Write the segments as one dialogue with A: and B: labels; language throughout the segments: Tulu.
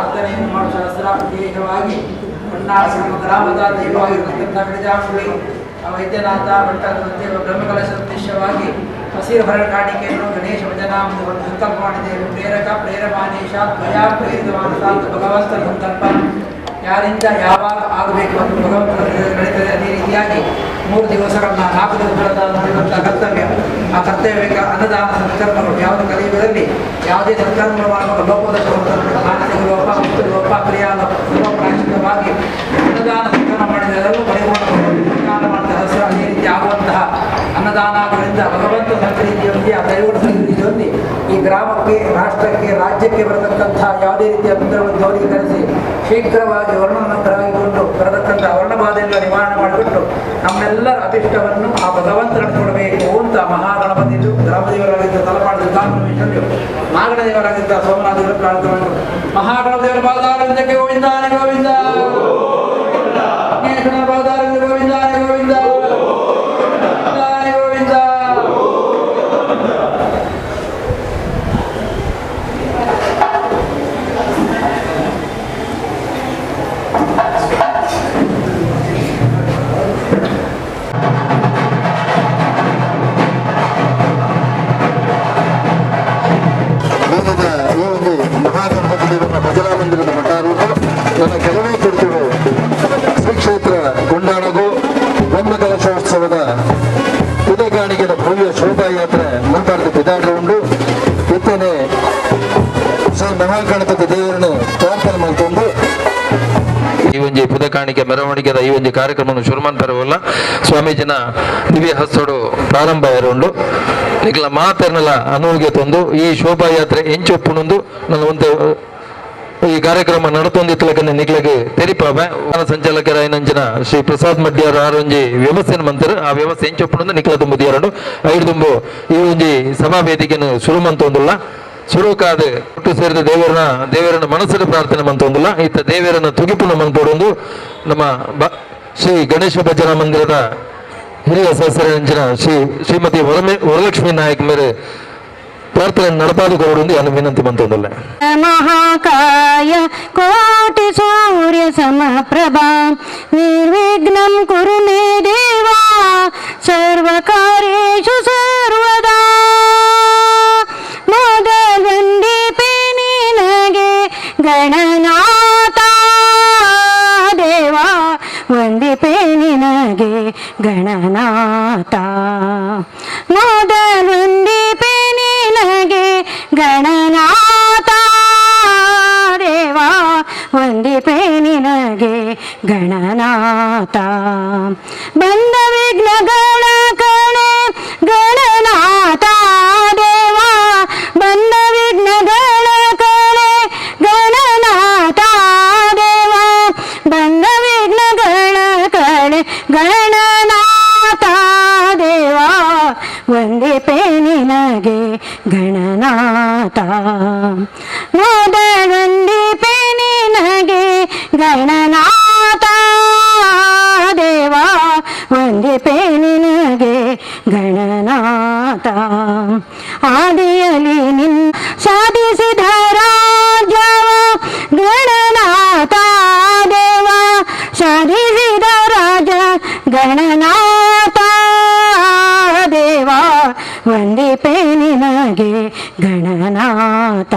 A: ಪ್ರಾರ್ಥನೆಯನ್ನು ಮಾಡುವ ಶಾಸ್ತ್ರ. ವಿಶೇಷವಾಗಿ ಹೊನ್ನಾಳ ಗ್ರಾಮದ ದೈವವಾಗಿರತಕ್ಕಂಥ ಗಿರಿಜಾಂಬುಳಿ ವೈದ್ಯನಾಥ ಭಟ್ಟ ಮತ್ತು ಬ್ರಹ್ಮಕಲಶ ಉದ್ದೇಶವಾಗಿ ಹಸಿರು ಹೊರ ಕಾಣಿಕೆಯನ್ನು ಗಣೇಶ ಭಜನಾ ಒಂದು ಸಂಕಲ್ಪ ಮಾಡಿದ್ದೇವೆ. ಪ್ರೇರಕ ಪ್ರೇರಮಾನೇಶ ತ್ವಯಾ ಪ್ರೇರಿತ ಮಾನಸ ಅಂತ ಭಗವಂತನ ಸಂಕಲ್ಪ ಯಾರಿಂದ ಯಾವಾಗ ಆಗಬೇಕು ಅಂತ ಭಗವಂತನ ನಡೀತದೆ. ಅದೇ ರೀತಿಯಾಗಿ 3 ದಿವಸಗಳನ್ನ 4 ದಿವಸಗಳ ನಡೆಯುವಂಥ ಕರ್ತವ್ಯ, ಆ ಕರ್ತವ್ಯ ಅನ್ನದಾನ ಸತ್ಕರ್ಮಗಳು ಯಾವುದು ಕಲಿಯುಗದಲ್ಲಿ ಯಾವುದೇ ಸತ್ಕರ್ಮಗಳು ಮಾಡುವಾಗ ಲೋಪದೋಷ, ಮಾನಸಿಕ ಲೋಪ, ಮುಕ್ತ ಲೋಪ, ಕ್ರಿಯಾ ಲೋಪ ಪ್ರಾಯಶ್ಚಿತವಾಗಿ ಅನ್ನದಾನ ಸತ್ಕರ್ಮ ಮಾಡಿದರೆ ಅದರಲ್ಲೂ ಪರಿಪೂರ್ಣ ಮಾಡಿದ ಹೆಸರು. ಅದೇ ರೀತಿ ಆಗುವಂತಹ ಅನ್ನದಾನಗಳಿಂದ ಭಗವಂತ ಸಂಪ್ರೀತಿಯೊಂದಿಗೆ, ಆ ದೈವಗಳ ಸಂಪ್ರೀತಿಯೊಂದಿಗೆ ಈ ಗ್ರಾಮಕ್ಕೆ, ರಾಷ್ಟ್ರಕ್ಕೆ, ರಾಜ್ಯಕ್ಕೆ ಬರತಕ್ಕಂತಹ ಯಾವುದೇ ರೀತಿಯ ತೊಂದರೆಗಳನ್ನು ದೂರೀಕರಿಸಿ ಶೀಘ್ರವಾಗಿ ವರ್ಣನಂತರವಾಗಿಕೊಂಡು ಬರತಕ್ಕಂಥ ವರ್ಣಬಾಧೆಯನ್ನು ನಿವಾರಣೆ ಮಾಡಿಬಿಟ್ಟು ನಮ್ಮೆಲ್ಲರ ಅಭಿಷ್ಟವನ್ನು ಆ ಭಗವಂತ ನಡೆಸಿಕೊಡಬೇಕು ಅಂತ ಮಹಾಗಣಪತಿಯು ಗ್ರಾಮದೇವರಾಗಿದ್ದ ತಲಪಾಡಿದ ದುರ್ಗಾಪರಮೇಶ್ವರಿಯು, ಮಾಗಣದೇವರಾಗಿದ್ದ ಸೋಮನಾಥರು ಪ್ರಾರ್ಥನೆ ಮಾಡಿದರು. ಮಹಾಗಣದೇವರ ಪಾದಾರವಿಂದಕ್ಕೆ ಗೋವಿಂದಾನೆ ಗೋವಿಂದ, ವಿಘ್ನೇಶ್ವರನ ಪಾದಾರವಿಂದ ಗೋವಿಂದಾನೆ ಗೋವಿಂದ, ಗೋವಿಂದಾನೆ ಗೋವಿಂದ.
B: ಭಜನಾ ಮಂದಿರದ ಮಠಾರೂಢರು ನನ್ನ ಕೆಲವೇ ಕುರಿತು ಶ್ರೀ ಕ್ಷೇತ್ರ ಗೊಂಡಾಣಗು ಬ್ರಹ್ಮಕಲಶೋತ್ಸವದ ಪುದಗಾಣಿಗೆದ ಭವ್ಯ ಶೋಭಾಯಾತ್ರೆ ಮುಂತಾದ ಪಿದಾಡ್ರ ಉಂಡು. ಇತ್ತನೆ ಶ್ರೀ ಮಹಾಗಣಪತಿ ದೇವರನ್ನು ಪ್ರಾರ್ಥನೆ ಮಾಡಿಕೊಂಡು
C: ಈ ಒಂಜಿ ಪುದಕಾಣಿಕೆ ಮೆರವಣಿಗೆದ ಈ ಒಂಜಿ ಕಾರ್ಯಕ್ರಮವನ್ನು ಶುರು ಮಾಡ್ತಾರವಲ್ಲ ಸ್ವಾಮೀಜಿನ ದಿವ್ಯ ಹಸ್ತೋಡು ಪ್ರಾರಂಭ ಇರುಂಡು. ನಿಕ್ಲ ಮಾತೆರ್ನಲ ಅನುವಿಗೆ ತಂದು ಈ ಶೋಭಾಯಾತ್ರೆ ಎಂಚೊಪ್ಪುನೊಂದು ನನ್ನ ಒಂದು ಈ ಕಾರ್ಯಕ್ರಮ ನಡತೊಂದಿತ್ತಲಕಂದ್ರೆ ನಿಕ್ಲಗೆ ತೆರಿಪಾವೆ. ಸಂಚಾಲಕರಾಯನಂಚಿನ ಶ್ರೀ ಪ್ರಸಾದ್ ಮಡ್ಡಿಯವರು ಆರೊಂಜಿ ವ್ಯವಸ್ಥೆನ ಮಂತರು. ಆ ವ್ಯವಸ್ಥೆ ಎಂಚೊಪ್ಪುನೊಂದು ನಿಕ್ಲ ತುಂಬು ದಿಯರಡು ಐದು ತುಂಬು ಈ ಒಂಜಿ ಸಭಾ ವೇದಿಕೆಯನ್ನು ಶುರು ಮಂತೊಂದುಲ್ಲ. ಸುರುಕಾದ ಒಟ್ಟು ಸೇರಿದ ದೇವರನ್ನ ಮನಸ್ಸನ್ನು ಪ್ರಾರ್ಥನೆ ಮಂತೊಂದಿಲ್ಲ. ಇತ್ತ ದೇವರನ್ನ ತುಗಿಪುನ ಮಂತೋಡೊಂದು ನಮ್ಮ ಶ್ರೀ ಗಣೇಶ ಭಜನಾ ಮಂದಿರದ ಹಿರಿಯ ಸದಸ್ಯರಂಚಿನ ಶ್ರೀ ಶ್ರೀಮತಿ ವರಲಕ್ಷ್ಮೀ ನಾಯಕ್ ಮೇರೆ ಪ್ರಾರ್ಥನೆ ನಡಪಾದು ಕೊರಡೊಂದು ಅನ್ನು ವಿನಂತಿ ಮಂತೊಂದಿಲ್ಲ.
D: ಮಹಾಕಾಯ ಕೋಟಿ ಸೂರ್ಯ ಸಮಪ್ರಭಾ ನಿರ್ವಿಘ್ನಂ ಕುರು ಮೇ ದೇವಾ ಸರ್ವಕಾರ್ಯೇಷು ಸರ್ವದಾ. ಮೊದಲೊಂದಿಪೆ ನಿನಗೆ ಗಣನಾಥ ದೇವಾ, ವಂದಿಪೆ ನಿನಗೆ ಗಣನಾಥ. ಮೊದಲೊಂದಿಪೆ ನಿನಗೆ ಗಣನಾಥ ದೇವಾ, ವಂದಿಪೆ ನಿನಗೆ ಗಣನಾಥ. ಬಂದ ವಿಘ್ನಗಳ ಕಳೆ ಗಣನಾಥ ದೇವಾ, ಬಂದ ವಿಘ್ನಗಳ ಕಳೆ ಗಣನಾಥ ದೇವಾ, ಬಂದ ವಿಘ್ನಗಳ ಕಳೆ ಗಣನಾಥ ದೇವಾ, ವಂದಿಪೆ ನಿನಗೆ ಗಣನಾಥ. ಮೊದಲೊಂದಿಪೆ ನಿನಗೆ ಗಣನಾಥ ದೇವಾ, ವಂದಿಪೆ ನಿನಗೆ ಗಣನಾಥ. ಆದಿಯಲ್ಲಿ ನಿನ್ ಸಾಧಿಸಿದ ರಾಜ್ಯವ ಗಣನಾಥ ದೇವ, ಸಾಧಿಸಿದ ರಾಜ ಗಣನಾಥ ದೇವ, ವಂದಿಪೆ ನಿನಗೆ ಗಣನಾಥ.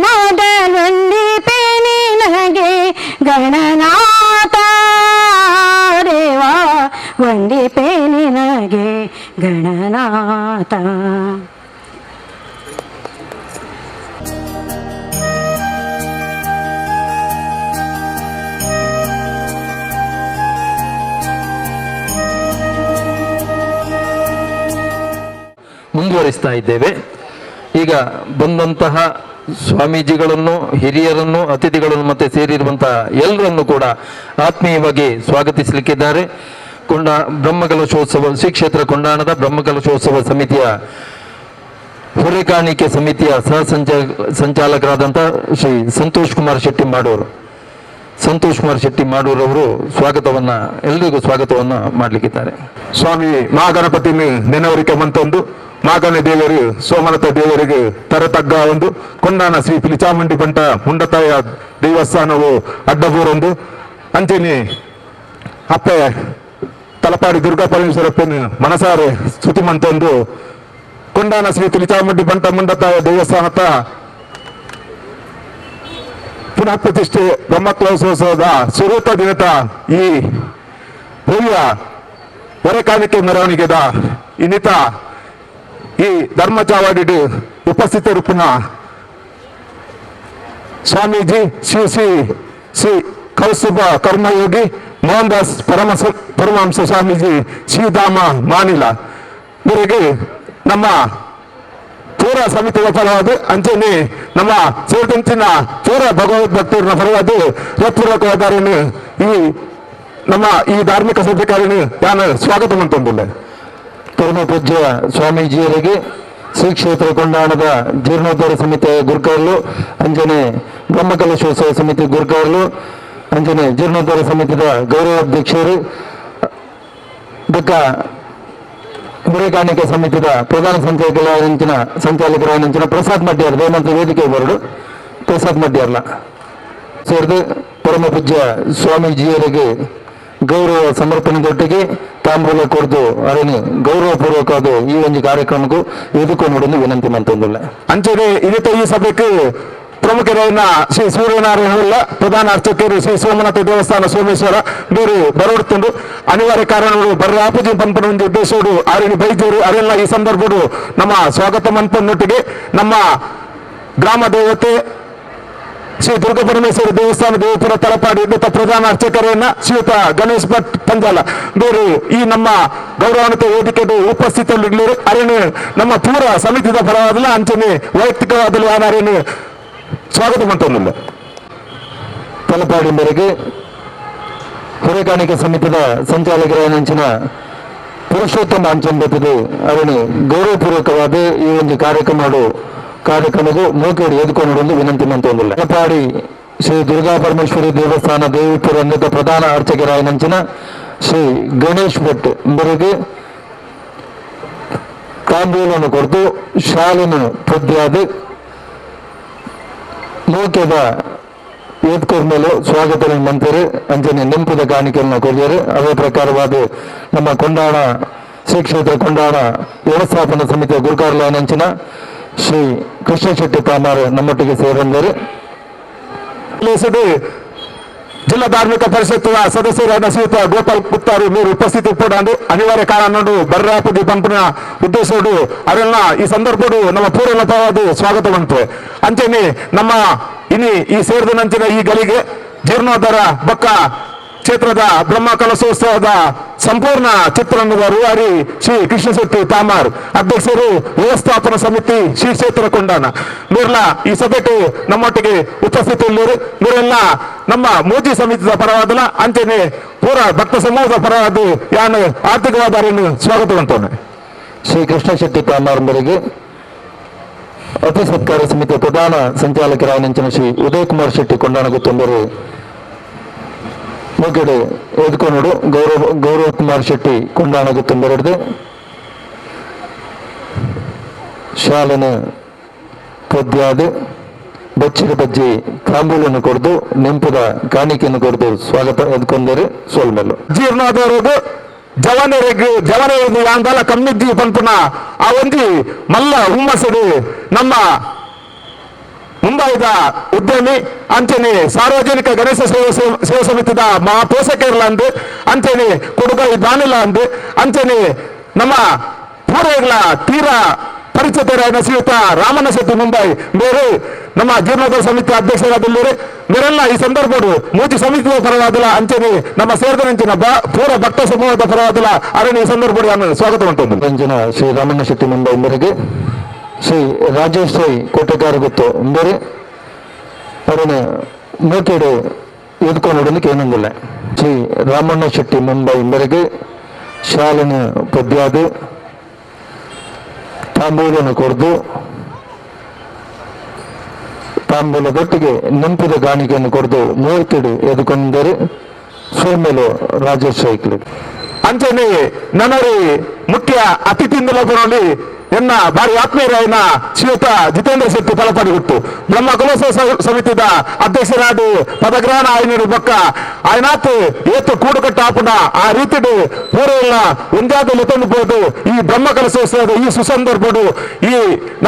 D: ಮೊದಲೊಂದಿಪೆ ನಿನಗೆ ಗಣನಾಥ ದೇವ, ವಂದಿಪೆ ನಿನಗೆ ಗಣನಾಥ.
C: ಮುಂದುವರಿಸ್ತಾ ಇದ್ದೇವೆ. ಈಗ ಬಂದಂತಹ ಸ್ವಾಮೀಜಿಗಳನ್ನು, ಹಿರಿಯರನ್ನು, ಅತಿಥಿಗಳನ್ನು ಮತ್ತೆ ಸೇರಿರುವಂತಹ ಎಲ್ಲರನ್ನು ಕೂಡ ಆತ್ಮೀಯವಾಗಿ ಸ್ವಾಗತಿಸಲಿಕ್ಕಿದ್ದಾರೆ. ಬ್ರಹ್ಮಕಲಶೋತ್ಸವ ಶ್ರೀ ಕ್ಷೇತ್ರ ಕೊಂಡಾಣದ ಬ್ರಹ್ಮಕಲಶೋತ್ಸವ ಸಮಿತಿಯ ಹೊರೆಕಾಣಿಕೆ ಸಮಿತಿಯ ಸಹ ಸಂಚಾಲಕರಾದಂಥ ಶ್ರೀ ಸಂತೋಷ್ ಕುಮಾರ್ ಶೆಟ್ಟಿ ಮಾಡೋರು. Santosh Kumar Shetty ಮಾಡೂರವರು ಸ್ವಾಗತವನ್ನ ಎಲ್ಲರಿಗೂ ಸ್ವಾಗತವನ್ನ ಮಾಡಲಿಕ್ಕಿದ್ದಾರೆ.
E: ಸ್ವಾಮಿ ಮಹಾಗಣಪತಿ ನೆನವರಿಕೆ ಮಂತೊಂದು ಮಾಗಣ ದೇವರು ಸೋಮನಾಥ ದೇವರಿಗೆ ತರತಗ್ಗ ಒಂದು ಕೊಂಡಾನ ಶ್ರೀ ಪಿಲಿಚಾಮುಂಡಿ ಬಂಟ ಮುಂಡತಾಯ ದೇವಸ್ಥಾನವು ಅಡ್ಡಬೂರೊಂದು ಅಂಚೆನೆ ಅಪ್ಪೆ ತಲಪಾಡಿ ದುರ್ಗಾ ಪರಮೇಶ್ವರಪ್ಪನ ಮನಸಾರೆ ಸ್ತುತಿ ಮಂತೊಂದು ಕೊಂಡಾನ ಶ್ರೀ ಪಿಲಿಚಾಮುಂಡಿ ಬಂಟ ಮುಂಡತಾಯ ದೇವಸ್ಥಾನದ ಪುನಃ ಪ್ರತಿಷ್ಠೆ ಬ್ರಹ್ಮಕಲಶೋತ್ಸವದ ಸುರೂಪ ದಿನದ ಈ ಭವ್ಯ ಹೊರೆಕಾಣಿಕೆ ಮೆರವಣಿಗೆದ ಇನ್ನಿತ ಈ ಧರ್ಮ ಚಾವಾಡಿ ಉಪಸ್ಥಿತರು ಪುನಃ ಸ್ವಾಮೀಜಿ ಶ್ರೀ ಶ್ರೀ ಶ್ರೀ ಕೌಸ್ತುಭ ಕರ್ಮಯೋಗಿ ಮೋಹನ್ ದಾಸ್ ಪರಮಹಂಸ ಸ್ವಾಮೀಜಿ ಶ್ರೀಧಾಮ ಮಾನಿಲ ಇವರಿಗೆ ನಮ್ಮ ಪೂರ ಸಮಿತಿಯ ಪರವಾದ ಅಂಚೆನೆ ನಮ್ಮ ಸೇರಿದಂಚಿನ ಪೂರ ಭಗವದ್ ಭಕ್ತರನ್ನ ಪರವಾದ ಹೃತ್ಪೂರ್ವಕವಾದರನ್ನು ಈ ನಮ್ಮ ಈ ಧಾರ್ಮಿಕ ಸಭೆಕಾರನ್ನು ನಾನು ಸ್ವಾಗತ ಮಂತೊಂದಿಲ್ಲ.
C: ಪರಮ ಪೂಜ್ಯ ಸ್ವಾಮೀಜಿಯವರಿಗೆ ಶ್ರೀ ಕ್ಷೇತ್ರ ಕೊಂಡಾಣದ ಜೀರ್ಣೋದ್ಧಾರ ಸಮಿತಿಯ ಗುರುಕಾರ್ಲು ಅಂಜನೆ ಬ್ರಹ್ಮಕಲಶೋತ್ಸವ ಸಮಿತಿ ಗುರುಕಾರ್ಲು ಅಂಜನೆ ಜೀರ್ಣೋದ್ಧಾರ ಸಮಿತಿಯ ಗೌರವಾಧ್ಯಕ್ಷರು ಬೊಕ್ಕ ಹೊರೆಕಾಣಿಕೆ ಸಮಿತಿಯ ಪ್ರಧಾನ ಸಂಚಾಲಕರಾದ ಪ್ರಸಾದ್ ಮಡ್ಯಾರ್ ದೇಮಂತ ವೇದಿಕೆ ಬರಡು ಪ್ರಸಾದ್ ಮಡ್ಯಾರ್ಲ ಸೇರಿದು ಪರಮ ಪೂಜ್ಯ ಸ್ವಾಮೀಜಿಯವರಿಗೆ ಗೌರವ ಸಮರ್ಪಣೆದೊಟ್ಟಿಗೆ ತಾಂಬೂಲ ಕೊಡ್ದು ಅರಣಿ ಗೌರವಪೂರ್ವಕವಾದ ಈ ಒಂದು ಕಾರ್ಯಕ್ರಮಕ್ಕೂ ಎದುಕು ನೋಡಲು ವಿನಂತಿ ಮಂತೊಂದಿಲ್ಲ.
E: ಅಂಚನೆ ಇನ್ನಿತ ಈ ಸಭೆಗೆ ಪ್ರಮುಖರಾದ ಶ್ರೀ ಸೂರ್ಯನಾರಾಯಣ ಪ್ರಧಾನ ಅರ್ಚಕರು ಶ್ರೀ ಸೋಮನಾಥ ದೇವಸ್ಥಾನ ಸೋಮೇಶ್ವರ ಬೇರು ಬರೋಡ್ತುಂಡು ಅನಿವಾರ್ಯ ಕಾರಣಗಳು ಬರ್ರಾಪುಜಿ ಪನ್ಪನ ಒಂದು ಉದ್ದೇಶೋಡು ಅರಿಣಿ ಬೈಜೂರು ಅರೆಲ್ಲ ಈ ಸಂದರ್ಭಡು ನಮ್ಮ ಸ್ವಾಗತ ಮನ್ಪನ್ನೊಟ್ಟಿಗೆ ನಮ್ಮ ಗ್ರಾಮ ದೇವತೆ ಶ್ರೀ ದುರ್ಗಾ ಪರಮೇಶ್ವರ ದೇವಸ್ಥಾನ ದೇವಪುರ ತಲಪಾಡಿ ಇನ್ನಿತ ಪ್ರಧಾನ ಅರ್ಚಕರನ್ನ ಶ್ರೀಯುತ ಗಣೇಶ್ ಭಟ್ ಪಂಜಾಲ ಬೇರು ಈ ನಮ್ಮ ಗೌರವಾನ್ವಿತ ವೇದಿಕೆಗೆ ಉಪಸ್ಥಿತರಿರಲಿ. ಅರೇನು ನಮ್ಮ ಪೂರ ಸಮಿತಿದ ಪರವಾದಲ್ಲ ಅಂಚನೆ ವೈಯಕ್ತಿಕವಾದಲು ಅರೇನು ಸ್ವಾಗತ ಮಂತೊಂದಿಲ್ಲ.
C: ತಲಪಾಡಿ ಮೇರೆಗೆ ಹೊರೆಕಾಣಿಕೆ ಸಮಿತಿಯ ಸಂಚಾಲಕರಾದ ಪುರುಷೋತ್ತಮ ಅಂಚಂಬತ್ತಿದೆ ಅವನು ಗೌರವಪೂರ್ವಕವಾದ ಈ ಒಂದು ಕಾರ್ಯಕ್ರಮಕ್ಕೂ ಮೂಕೇಡಿ ಎದುಕೊಂಡು ವಿನಂತಿ ಮಂತೊಂದಿಲ್ಲ. ತಲಪಾಡಿ ಶ್ರೀ ದುರ್ಗಾ ಪರಮೇಶ್ವರಿ ದೇವಸ್ಥಾನ ದೇವಿಪುರ ಅನ್ನದ ಪ್ರಧಾನ ಅರ್ಚಕರಾಯನಂಚಿನ ಶ್ರೀ ಗಣೇಶ್ ಭಟ್ ಮೇರೆಗೆ ತಾಂಬೂಲನ್ನು ಕೊಡ್ತು ಶಾಲನ್ನು ಪದ್ಯಾದ ಮೂಕ್ಯದ ಏತ್ಕೊರ್ಮೇಲೆ ಸ್ವಾಗತ ಮಂತರು ಅಂಚನೆ ನೆಂಪುದ ಕಾಣಿಕೆಯನ್ನು ಕೊರಿಯರು. ಅದೇ ಪ್ರಕಾರವಾದ ನಮ್ಮ ಕೊಂಡಾಣ ಶ್ರೀ ಕ್ಷೇತ್ರ ಕೊಂಡಾಣ ವ್ಯವಸ್ಥಾಪನಾ ಸಮಿತಿಯ ಗುರುಕಾರ್ಲಾಯನಂಚಿನ ಶ್ರೀ ಕೃಷ್ಣ ಶೆಟ್ಟಿ ತಾಮಾರು ನಮ್ಮೊಟ್ಟಿಗೆ ಸೇರಂದರು.
E: ಜಿಲ್ಲಾ ಧಾರ್ಮಿಕ ಪರಿಷತ್ ಸದಸ್ಯರಾದ ಶ್ರೀಯುತ ಗೋಪಾಲ್ ಗುಪ್ತಾರು మీరు ಉಪಸ್ಥಿತಿ ಕೂಡ ಅನಿವಾರ್ಯ ಕಾರಣ ಬರ್ರಾಪುದಿ ಪಂಪನ ಉದ್ದೇಶೋಡು ಅರೆಲ್ಲ ಈ ಸಂದರ್ಭಡು ನಮ್ಮ ಪೂರ್ಣ ಪರವಾದ ಸ್ವಾಗತ ಮಂತು. ಅಂಚನೆ ನಮ್ಮ ಇನಿ ಈ ಸೇರಿದ ನಂಚಿನ ಈ ಗಳಿಗೆ ಜೀರ್ಣೋದ್ಧಾರ ಬೊಕ್ಕ ಕ್ಷೇತ್ರದ ಬ್ರಹ್ಮ ಕಲಶೋತ್ಸವದ ಸಂಪೂರ್ಣ ಚಿತ್ರಣದ ರೂವಾರಿ ಶ್ರೀ ಕೃಷ್ಣ ಶೆಟ್ಟಿ ತಾಮಾರ್ ಅಧ್ಯಕ್ಷರು ವ್ಯವಸ್ಥಾಪನಾ ಸಮಿತಿ ಶ್ರೀ ಕ್ಷೇತ್ರ ಕೊಂಡಾನ ನೀರ್ಲ ಈ ಸಭೆಗೆ ನಮ್ಮೊಟ್ಟಿಗೆ ಉಪಸ್ಥಿತಿಯಲ್ಲಿರು. ನೀರೆಲ್ಲ ನಮ್ಮ ಮೋಜಿ ಸಮಿತಿಯ ಪರವಾದಲ ಅಂಚನೆ ಪೂರ ಭಕ್ತ ಸಮೂಹದ ಪರವಾದ ಯಾನು ಆರ್ಥಿಕವಾದ ಸ್ವಾಗತ ಮಂತವನೆ.
C: ಶ್ರೀ ಕೃಷ್ಣ ಶೆಟ್ಟಿ ತಾಮಾರ್ ಮೇರೆಗೆ ಅತಿ ಸತ್ಕಾರ ಸಮಿತಿಯ ಪ್ರಧಾನ ಸಂಚಾಲಕರಾದ ಶ್ರೀ ಉದಯ್ ಕುಮಾರ್ ಶೆಟ್ಟಿ ಕೊಂಡಾಣಗುತ್ತೊಂದರು ಮುಗಡೆ ಎದ್ಕೊನೋಡು ಗೌರವ ಕುಮಾರ್ ಶೆಟ್ಟಿ ಕೊಂಡಾಣಗುತ್ತೊಂಬರದು ಶಾಲನ ಪದ್ಯಾದ ಬಚ್ಚಿನ ಬಜ್ಜಿ ತಾಂಬೂಲನ್ನು ಕೊಡ್ದು ನೆಂಪುದ ಕಾಣಿಕೆಯನ್ನು ಕೊಡ್ದು ಸ್ವಾಗತ ಎದ್ಕೊಂಡರು ಸೋಲ್ಮೇಲು.
E: ಜೀರ್ಣೋದವರೆಗೂ ಜವನರಿಗೆ ಜವನರಿಗೆ ಯಾಂದಲ ಕಮ್ಮಿದ್ದಿ ಪನ್ಪುನ ಆ ಒಂಜಿ ಮಲ್ಲ ಹುಮ್ಮಸ್ಸುಡು ನಮ್ಮ ಮುಂಬೈದ ಉದ್ಯಮಿ ಅಂಚನೆ ಸಾರ್ವಜನಿಕ ಗಣೇಶ ಸೇವಾ ಸಮಿತಿದ ಮಹಾಪೋಷಕರ್ಲ ಅಂದು ಅಂಚನೆ ಕೊಡುಗೈ ದಾನಿಲ ಅಂದು ಅಂಚನೆ ನಮ್ಮ ಪೂರ್ವಗಳ ತೀರಾ ಪರಿಚಿತರಾದ ಶ್ರೀಯುತ ರಾಮಣ್ಣ ಶೆಟ್ಟಿ ಮುಂಬೈ ಮೇರು ನಮ್ಮ ಜೀರ್ಣೋದ್ಧಾರ ಸಮಿತಿ ಅಧ್ಯಕ್ಷರಾದಲ್ಲೂರು ಮೇರೆಲ್ಲ ಈ ಸಂದರ್ಭಡು ಮೂಜಿ ಸಮಿತಿಯ ಪರವಾದಲ ಅಂಚನೆ ನಮ್ಮ ಸೇರಿದಂಚಿನ ಪೂರ ಭಕ್ತ ಸಮೂಹದ ಪರವಾದಲ ಅರಣ್ಯ ಈ ಸಂದರ್ಭಡು ನಾನು ಸ್ವಾಗತ ಮಂತೊಂದು.
C: ಅಂಜನ ಶ್ರೀ ರಾಮಣ್ಣ ಶೆಟ್ಟಿ ಮುಂಬೈ ಮೇರೆಗೆ ಶ್ರೀ ರಾಜೇಶ್ ರೈ ಕೋಟೆಗಾರ ಗೊತ್ತು ಬೇರೆ ಅವರನ್ನ ಮೂಕೇಡು ಎದ್ಕೊಂಡು ಏನೊಂದಿಲ್ಲ. ಶ್ರೀ ರಾಮಣ್ಣ ಶೆಟ್ಟಿ ಮುಂಬೈ ಮೇರೆಗೆ ಶಾಲನ ಪದ್ಯಾದ ತಾಂಬೂಲನ್ನು ಕೊಡ್ದು
B: ತಾಂಬೂಲದೊಟ್ಟಿಗೆ ನೆಂಪುದ ಕಾಣಿಕೆಯನ್ನು ಕೊಡ್ದು ಮೂರ್ತಿಡು ಎದುಕೊಂಡರು ಸೋಮೇಲು ರಾಜೇಶ್ ಶೈಕ್ಲು.
E: ಅಂಚನೆ ನನರಿ ಮುಖ್ಯ ಅತಿಥಿಂದಲಲ್ಲಿ ಎನ್ನ ಬಾರಿ ಆತ್ಮೀಯರಾಯನ ಶ್ರೀಯುತ ಜಿತೇಂದ್ರ ಶೆಟ್ಟಿ ತಲಪಾಡಿ ಗುಟ್ಟು ಬ್ರಹ್ಮ ಕಲೋತ್ಸವ ಸಮಿತಿದ ಅಧ್ಯಕ್ಷರಾದ ಪದಗ್ರಹಣ ಆಯ್ನರು ಬೊಕ್ಕ ಆಯ್ನಾತ್ ಏತು ಕೂಡುಕಟ್ಟ ಆಪುನ ಆ ರೀತಿಡು ಪೂರೆಲ್ಲ ಒಂದಾದ ಲೆತ್ತೊಂದು ಈ ಬ್ರಹ್ಮ ಕಲಶೋತ್ಸವದ ಈ ಸುಸಂದರ್ಭಡು ಈ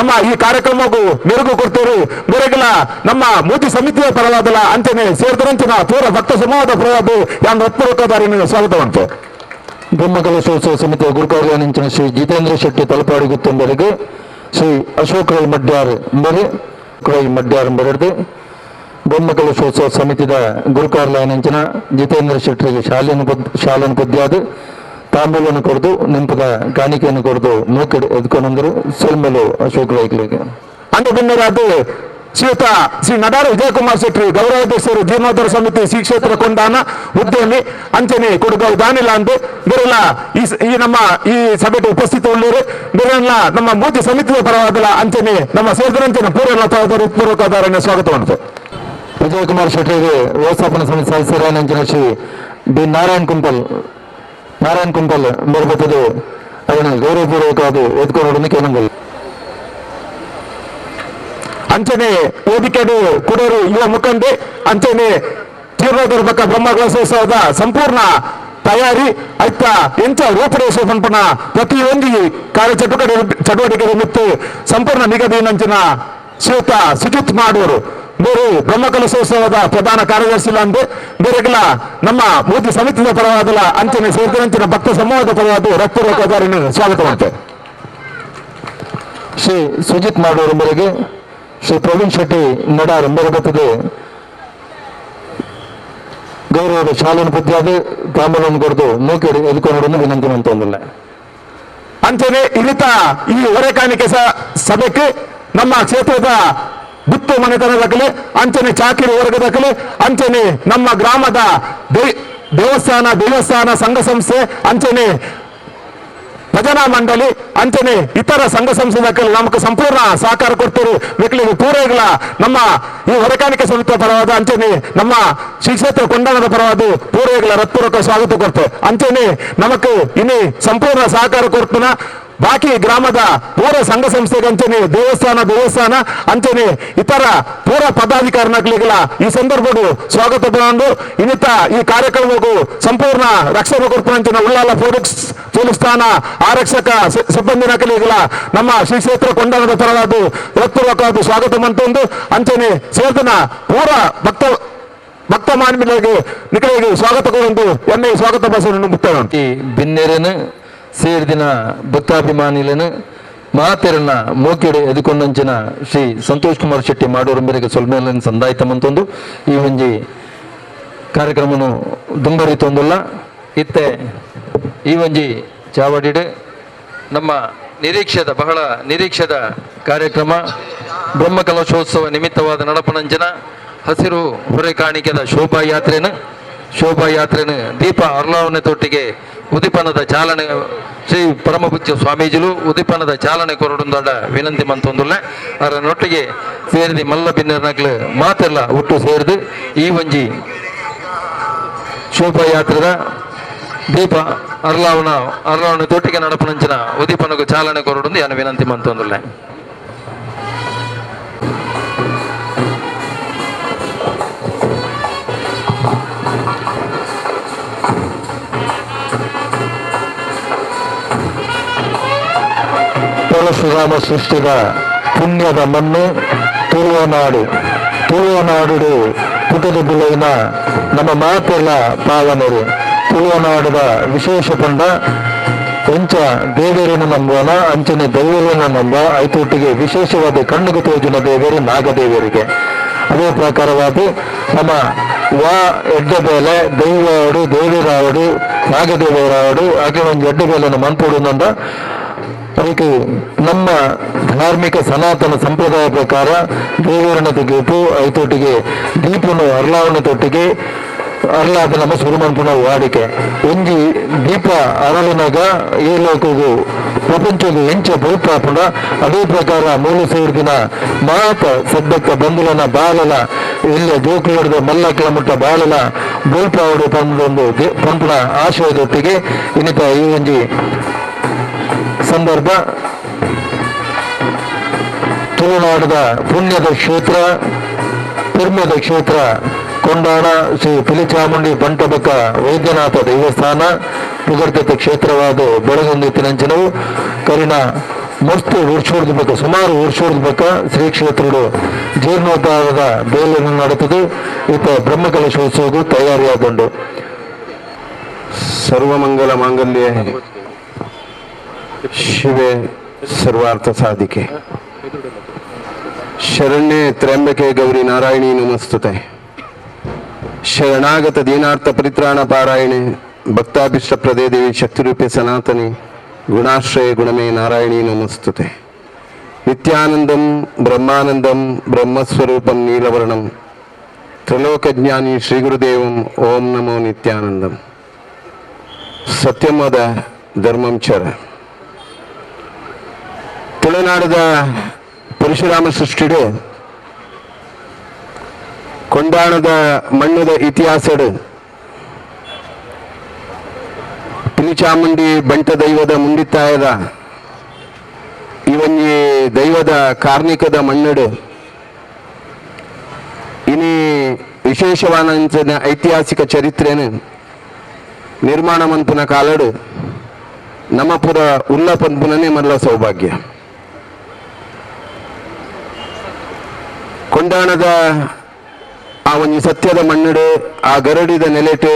E: ನಮ್ಮ ಈ ಕಾರ್ಯಕ್ರಮಕ್ಕೂ ಮೆರುಗು ಕೊಡ್ತೇವೆ. ಮೆರುಗಲ ನಮ್ಮ ಮೋದಿ ಸಮಿತಿಯ ಪರವಾದಲ ಅಂಚನೆ ಸೇರಿದರಂಚಿನ ಪೂರ ಭಕ್ತ ಸಮೂಹದ ಪರವಾದ ಯಾನ್ ಹತ್ಪೂರ್ವಕದಾರಿನ ಸ್ವಾಗತ ಉಂಟು.
B: ಬ್ರಹ್ಮ ಕಲಶೋತ್ಸವ ಸಮಿತಿಯ ಗುರುಕಾರ್ಯನಿಂಚಿನ ಶ್ರೀ ಜಿತೇಂದ್ರ ಶೆಟ್ಟಿ ತಲಪಾಡಿ ಗುತ್ತೊಂದರಿಗೆ ಶ್ರೀ ಅಶೋಕ್ ರೈ ಮಡ್ಯಾರ್ mbere Rai Madyar mbere Brahma ಕಲಶೋತ್ಸವ ಸಮಿತಿದ ಗುರುಕಾರ್ಲಯನಂಚಿನ ಜಿತೇಂದ್ರ ಶೆಟ್ಟಿಗೆ ಶಾಲೆಯನ್ನು ಪದ್ಯಾದು ತಾಂಬೂಲನ್ನು ಕೊಡದು ನೆಂಪದ ಕಾಣಿಕೆಯನ್ನು ಕೊಡದು ಮೂಕಡೆ ಎದ್ಕೊಂಡಂದರು ಸೊಲ್ಮೆಲು ಅಶೋಕ್ ರೈಕ್ಲಿಗೆ.
E: ಅಂದು ಬಿನ್ನರಾದ ಶ್ರೀಯುತ ಶ್ರೀ ನಡಾರು ವಿಜಯಕುಮಾರ್ ಶೆಟ್ಟಿ ಗೌರವಾಧ್ಯಕ್ಷರು ಜೀರ್ಣೋದ್ಧಾರ ಸಮಿತಿ ಶ್ರೀ ಕ್ಷೇತ್ರ ಕೊಂಡಾನ ಉದ್ಯಮಿ ಅಂಚನೆ ಕೊಡುಗವು ದಾನಿಲ ಅಂದು ಬೇರೆಲ್ಲ ಈ ನಮ್ಮ ಈ ಸಭೆಗೆ ಉಪಸ್ಥಿತ ಉಳ್ಳೂರು ಬೇರೆಲ್ಲ ನಮ್ಮ ಮೂತಿ ಸಮಿತಿಯ ಪರವಾದಲ ಅಂಚನೆ ನಮ್ಮ ಸೇರಿದಂಚಿನ ಪೂರ್ವ ಪೂರ್ವಕದಾರನ್ನು ಸ್ವಾಗತ ಉಂಟು.
B: ವಿಜಯಕುಮಾರ್ ಶೆಟ್ಟಿಗೆ ವ್ಯವಸ್ಥಾಪನಾ ಸಮಿತಿ ಸದಸ್ಯರಾದ ಶ್ರೀ ಬಿ ನಾರಾಯಣ್ ಕುಂಪಲ್ ಮೇಲ್ಬತ್ತದೆ ಅದನ್ನು ಗೌರವಪೂರ್ವಕವಾದ ಎದ್ಕೊಂಡು ಕೇಳಂಗಲ್ಲ.
E: ಅಂಚನೆ ವೇದಿಕೆಡು ಕುಡೂರು ಯುವ ಮುಖಂಡೆ ಅಂಚನೆ ಜೀರ್ಣೋದ್ಧಾರ ಬೊಕ್ಕ ಬ್ರಹ್ಮ ಕಲಶೋತ್ಸವದ ಸಂಪೂರ್ಣ ತಯಾರಿ ಐತ ಎಂಚ ರೂಪುರೇಷೆ ಪನ್ಪುನ ಪ್ರತಿಯೊಂದು ಕಾರ್ಯ ಚಟುವಟಿಕೆ ಮಿತ್ತು ಸಂಪೂರ್ಣ ನಿಗದಿನಂಚಿನ ಶ್ರೀಯುತ ಸುಜಿತ್ ಮಾಡೋರು ಬೇರೆ ಬ್ರಹ್ಮ ಕಲಶೋತ್ಸವದ ಪ್ರಧಾನ ಕಾರ್ಯದರ್ಶಿ ಅಂದು ಬೇರೆಗೆಲ್ಲ ನಮ್ಮ ಮೂರ್ತಿ ಸಮಿತಿಯ ಪರವಾದಲ ಅಂಚನೆ ಸೇರಿದಂಚಿನ ಭಕ್ತ ಸಮೂಹದ ಪರವಾದ ರಕ್ತರೋಗದಾರನ್ನು ಸ್ವಾಗತ ಮಾಡ್ತೇವೆ.
B: ಶ್ರೀ ಸುಜಿತ್ ಮಾಡೋರ ಮೇರೆಗೆ ಶ್ರೀ ಪ್ರವೀಣ್ ಶೆಟ್ಟಿ ನಡಾರ್ ಮೇರೆಗತ್ತದೆ ಗೌರವದ ಶಾಲೆಯನ್ನು ಪದ್ಯಾದ ತಾಂಬೂಲವನ್ನು ಕೊಡ್ದು ಮೂಕೆಡು ಎದ್ಕೊಂಡು ವಿನಂತಿ ಮಂತೊಂದಿಲ್ಲ.
E: ಅಂಚನೆ ಇಳಿತ ಈ ಹೊರೆ ಕಾಣಿಕೆ ಸಭೆಗೆ ನಮ್ಮ ಕ್ಷೇತ್ರದ ಗುತ್ತು ಮನೆತನ ದಾಖಲೆ ಅಂಚನೆ ಚಾಕಿರಿ ವರ್ಗ ದಾಖಲೆ ಅಂಚನೆ ನಮ್ಮ ಗ್ರಾಮದ ದೇವಸ್ಥಾನ ಸಂಘ ಸಂಸ್ಥೆ ಅಂಚನೆ ಭಜನಾ ಮಂಡಳಿ ಅಂಚನೆ ಇತರ ಸಂಘ ಸಂಸ್ಥೆ ದಾಖಲೆ ನಮಗೆ ಸಂಪೂರ್ಣ ಸಹಕಾರ ಕೊಡ್ತಾರೆ. ಮಕ್ಕಳಿಗೆ ಪೂರೈಗಳ ನಮ್ಮ ಈ ಹೊರಕಾಣಿಕೆ ಸಮಿತಿಯ ಪರವಾದ ಅಂಚನೆ ನಮ್ಮ ಶ್ರೀ ಕ್ಷೇತ್ರ ಕೊಂಡಾಣದ ಪರವಾದ ಪೂರೈಗಳ ಹೃತ್ಪೂರ್ವಕ ಸ್ವಾಗತ ಕೊಡ್ತೇವೆ. ಅಂಚನೆ ನಮಕ್ ಇನ್ನು ಸಂಪೂರ್ಣ ಸಹಕಾರ ಕೊಡ್ತಾನ ಬಾಕಿ ಗ್ರಾಮದ ಪೂರ ಸಂಘ ಸಂಸ್ಥೆಗೆ ಅಂಚನೆ ದೇವಸ್ಥಾನ ಅಂಚನೆ ಇತರ ಪೂರ ಪದಾಧಿಕಾರಿಗಳಿಗೆಲ್ಲ ಈ ಸಂದರ್ಭಡು ಸ್ವಾಗತ ಬಂದು ಇನ್ನಿತ ಈ ಕಾರ್ಯಕ್ರಮಕ್ಕೂ ಸಂಪೂರ್ಣ ರಕ್ಷಣೆ ಕೊಡ್ತಾನ ಉಳ್ಳಾಲ ಪೊಲೀಸ್ ಸ್ಥಾನ ಆರಕ್ಷಕ ಸಿಬ್ಬಂದಿ ನಕಲಿಗಳ ನಮ್ಮ ಶ್ರೀ ಕ್ಷೇತ್ರ ಕೊಂಡಾಣದ ಪರವಾದ ಹೃತ್ಪೂರ್ವಕವಾದ ಸ್ವಾಗತ ಮಂತೊಂದು ಅಂಚನೆ ಸೇರ್ತನ ಪೂರ ಭಕ್ತ ಮಾನ್ಯರಿಗೆ ನಿಕಲಿಗೆ ಸ್ವಾಗತ ಕೊಡೊಂದು ಎನ್ನೆ ಸ್ವಾಗತ ಭಾಷೆಯನ್ನು ಮುಕ್ತಾಯ.
C: ಈ ಬಿನ್ನೆರನು ಸೇರಿದಿನ ಭಕ್ತಾಭಿಮಾನಿలను ಮಾತೆರನ್ನ ಮೋಕೆಡೆ ಎದುಕೊಂಡಂಚಿನ ಶ್ರೀ ಸಂತೋಷ್ ಕುಮಾರ್ ಶೆಟ್ಟಿ ಮಾಡೋರ ಮೇರೆಗೆ ಸೊಲ್ಮೇಲನ್ನು ಸಂದಾಯಿತ ಮಂತೊಂದು ಈ ಒಂಜಿ ಕಾರ್ಯಕ್ರಮನು ದುಂಬರಿತೊಂದುಲ್ಲ. ಇತ್ತೆ ಈ ಒಂಜಿ ಚಾವಡಿಡು ನಮ್ಮ ನಿರೀಕ್ಷೆದ ಬಹಳ ನಿರೀಕ್ಷೆದ ಕಾರ್ಯಕ್ರಮ ಬ್ರಹ್ಮ ಕಲಶೋತ್ಸವ ನಿಮಿತ್ತವಾದ ನಡಪನಂಚಿನ ಹಸಿರು ಹೊರೆ ಕಾಣಿಕೆದ ಶೋಭಾಯಾತ್ರೆನು ದೀಪ ಅರ್ಲಾವಣೆ ತೊಟ್ಟಿಗೆ ಉದೀಪನದ ಚಾಲನೆ ಶ್ರೀ ಪರಮಪೂಜ್ಯ ಸ್ವಾಮೀಜಿಲು ಉದೀಪನದ ಚಾಲನೆ ಕೊರಡುಂದಾಡ ವಿನಂತಿ ಮಂತೊಂದುಲ್ಲ. ಅದರ ನೊಟ್ಟಿಗೆ ಸೇರಿದಿ ಮಲ್ಲ ಬಿನ್ನರ್ನಕ್ಲು ಮಾತೆಲ್ಲ ಒಟ್ಟು ಸೇರಿದು ಈ ಒಂಜಿ ಶೋಭಾಯಾತ್ರೆದ ದೀಪ ಅರ್ಲಾವಣೆ ತೊಟ್ಟಿಗೆ ನಡಪನಂಚಿನ ಉದೀಪನಗೂ ಚಾಲನೆ ಕೊರಡುಂದು ಯಾನು ವಿನಂತಿ ಮಂತೊಂದುಲ್ಲ.
B: ಪರಶುರಾಮ ಸೃಷ್ಟಿದ ಪುಣ್ಯದ ಮಣ್ಣು ತುಳುವನಾಡು. ತುಳುವನಾಡು ಪುಟದ ಬಿಲೈನ ನಮ್ಮ ಮಾತೆಲ್ಲ ಪಾವನರು. ತುಳುವನಾಡದ ವಿಶೇಷ ಪಂಡ ಎಂಚ ದೇವರನ್ನು ನಂಬುವನ ಅಂಚನೆ ದೈವರನ್ನು ನಂಬ ಐತೊಟ್ಟಿಗೆ ವಿಶೇಷವಾದ ಕಣ್ಣಿಗೆ ತೋಜುನ ದೇವರು ನಾಗದೇವರಿಗೆ. ಅದೇ ಪ್ರಕಾರವಾದ ನಮ್ಮ ವಾ ಎಡ್ಡ ಬೇಲೆ ದೈವವಾಡು ದೇವರಾವಡು ನಾಗದೇವರಾವಡು ಹಾಗೆ ಒಂದು ಎಡ್ಡ ಬೇಲೆಯನ್ನು ಮನ್ಪೊಡು ಅದಕ್ಕೆ ನಮ್ಮ ಧಾರ್ಮಿಕ ಸನಾತನ ಸಂಪ್ರದಾಯ ಪ್ರಕಾರ ದೇವರನ್ನ ತೆಗೆಯುತ್ತು ಐತೊಟ್ಟಿಗೆ ದೀಪನು ಅರ್ಲಾವಣೆ ತೊಟ್ಟಿಗೆ ಅರ್ಲಾದ ನಮ್ಮ ಸುರುಮನ್ಪುನ ವಾಡಿಕೆ ಒಂಜಿ ದೀಪ ಅರಳಿನಾಗ ಈ ಲೋಕಗು ಪ್ರಪಂಚದ ಎಂಚ ಬೊಲ್ಪಾಪುಂಡ ಅದೇ ಪ್ರಕಾರ ಮೂಲ ಸೇರಿದಿನ ಮಾತ ಸದ್ಯಕ್ಕ ಬಂಧುಲನ ಬಾಲನ ಇಲ್ಲ ಜೋಕುಲದ ಮಲ್ಲಕ್ಲ ಮುಟ್ಟ ಬಾಲನ ಬೊಲ್ಪಾವಡು ಪಂಡೊಂದು ಪಂಪುನ ಆಶಯದೊಟ್ಟಿಗೆ ಇನ್ನಿತ ಈ ಒಂಜಿ ಸಂದರ್ಭ ತುಳುನಾಡದ ಪುಣ್ಯದ ಕ್ಷೇತ್ರ ಪೆರ್ಮೆದ ಕ್ಷೇತ್ರ ಕೊಂಡಾಣ ಶ್ರೀ ಪಿಲಿಚಾಮುಂಡಿ ಬಂಟಬಕ್ಕ ವೈದ್ಯನಾಥ ದೇವಸ್ಥಾನ ಪುಗರ್ತಿತ ಕ್ಷೇತ್ರವಾದ ಬೆಳಗೊಂದಿತ್ತಿನಂಚಿನವು ಕರಿನ ಮಸ್ತ್ ವರ್ಷದ ಬಕ್ಕ ಸುಮಾರು ವರ್ಷದ ಬಕ್ಕ ಶ್ರೀ ಕ್ಷೇತ್ರಡು ಜೀರ್ಣೋದ್ಧಾರದ ಬೇಲನ್ನು ನಡೆತದು ಇತ್ತ ಬ್ರಹ್ಮಕಲಶೋತ್ಸವಕ್ಕೂ ತಯಾರಿಯಾದುಂಡು.
F: ಸರ್ವಮಂಗಲ ಮಾಂಗಲ್ಯ ಶಿವೆ ಸರ್ವಾರ್ಥ ಸಾಧಿಕೆ ಶರಣ್ಯೇ ತ್ರ್ಯಂಬಕೆ ಗೌರಿ ನಾರಾಯಣಿ ನಮಸ್ತುತೆ. ಶರಣಾಗತ ದೀನಾರ್ಥ ಪರಿತ್ರಾಣ ಪಾರಾಯಣೆ ಭಕ್ತಾಭಿಷ್ಟ ಪ್ರದೇ ದೇವಿ ಶಕ್ತಿರೂಪೆ ಸನಾತನಿ ಗುಣಾಶ್ರಯ ಗುಣಮೇ ನಾರಾಯಣಿ ನಮಸ್ತುತೆ. ನಿತ್ಯಾನಂದಂ ಬ್ರಹ್ಮಾನಂದಂ ಬ್ರಹ್ಮಸ್ವರೂಪಂ ನೀಲವರ್ಣಂ ತ್ರಿಲೋಕಜ್ಞಾನಿ ಶ್ರೀಗುರುದೇವಂ ಓಂ ನಮೋ ನಿತ್ಯಾನಂದಂ. ಸತ್ಯಮದ ಧರ್ಮಂ ಚರ. ತುಳುನಾಡದ ಪರಶುರಾಮ ಸೃಷ್ಟಿಡು ಕೊಂಡಾಣದ ಮಣ್ಣದ ಇತಿಹಾಸಡು ಪಿಲಿಚಾಮುಂಡಿ ಬಂಟ ದೈವದ ಮುಂಡಿತ್ತಾಯದ ಇವನ್ನಿ ದೈವದ ಕಾರ್ಣಿಕದ ಮಣ್ಣಡು ಇನಿ ವಿಶೇಷವಾದ ಐತಿಹಾಸಿಕ ಚರಿತ್ರೆನು ನಿರ್ಮಾಣ ಮನ್ಪುನ ಕಾಲಡು ನಮಪುರ ಉಲ್ಲ ಪನ್ಪುನನೇ ಮಲ್ಲ ಸೌಭಾಗ್ಯ. ಕೊಂಡಾಣದ ಆ ಒಂದು ಸತ್ಯದ ಮಣ್ಣಡು ಆ ಗರಡಿದ ನೆಲೆಟು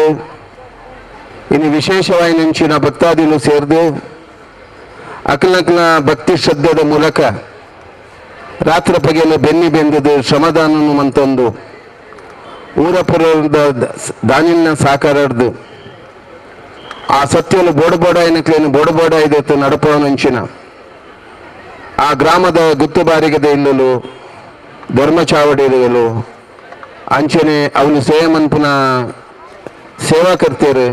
F: ಇನ್ನು ವಿಶೇಷವಾಗಿ ನೆಂಚಿನ ಭಕ್ತಾದಿಲು ಸೇರಿದು ಅಕಲಕಲ ಭಕ್ತಿ ಶ್ರದ್ಧೆದ ಮೂಲಕ ರಾತ್ರಿ ಪಗೆಯನ್ನು ಬೆನ್ನಿ ಬೆಂದದು ಶ್ರಮದಾನನು ಮಂತೊಂದು ಊರಪುರದ ದಾನಿನ ಸಾಕಾರದು ಆ ಸತ್ಯನು ಬೋಡಬೋಡ ಏನಕ್ಲೇನು ಬೋಡಬೋಡ ಇದೆ ನಡಪವನಂಚಿನ ಆ ಗ್ರಾಮದ ಗುತ್ತುಬಾರಿಗದ ಇಲ್ಲಲು ಧರ್ಮಚಾವಡಿಗಳು ಅಂಚನೆ ಅವನು ಸೇಮನ್ಪುನ ಸೇವಾಕರ್ತಿಯರು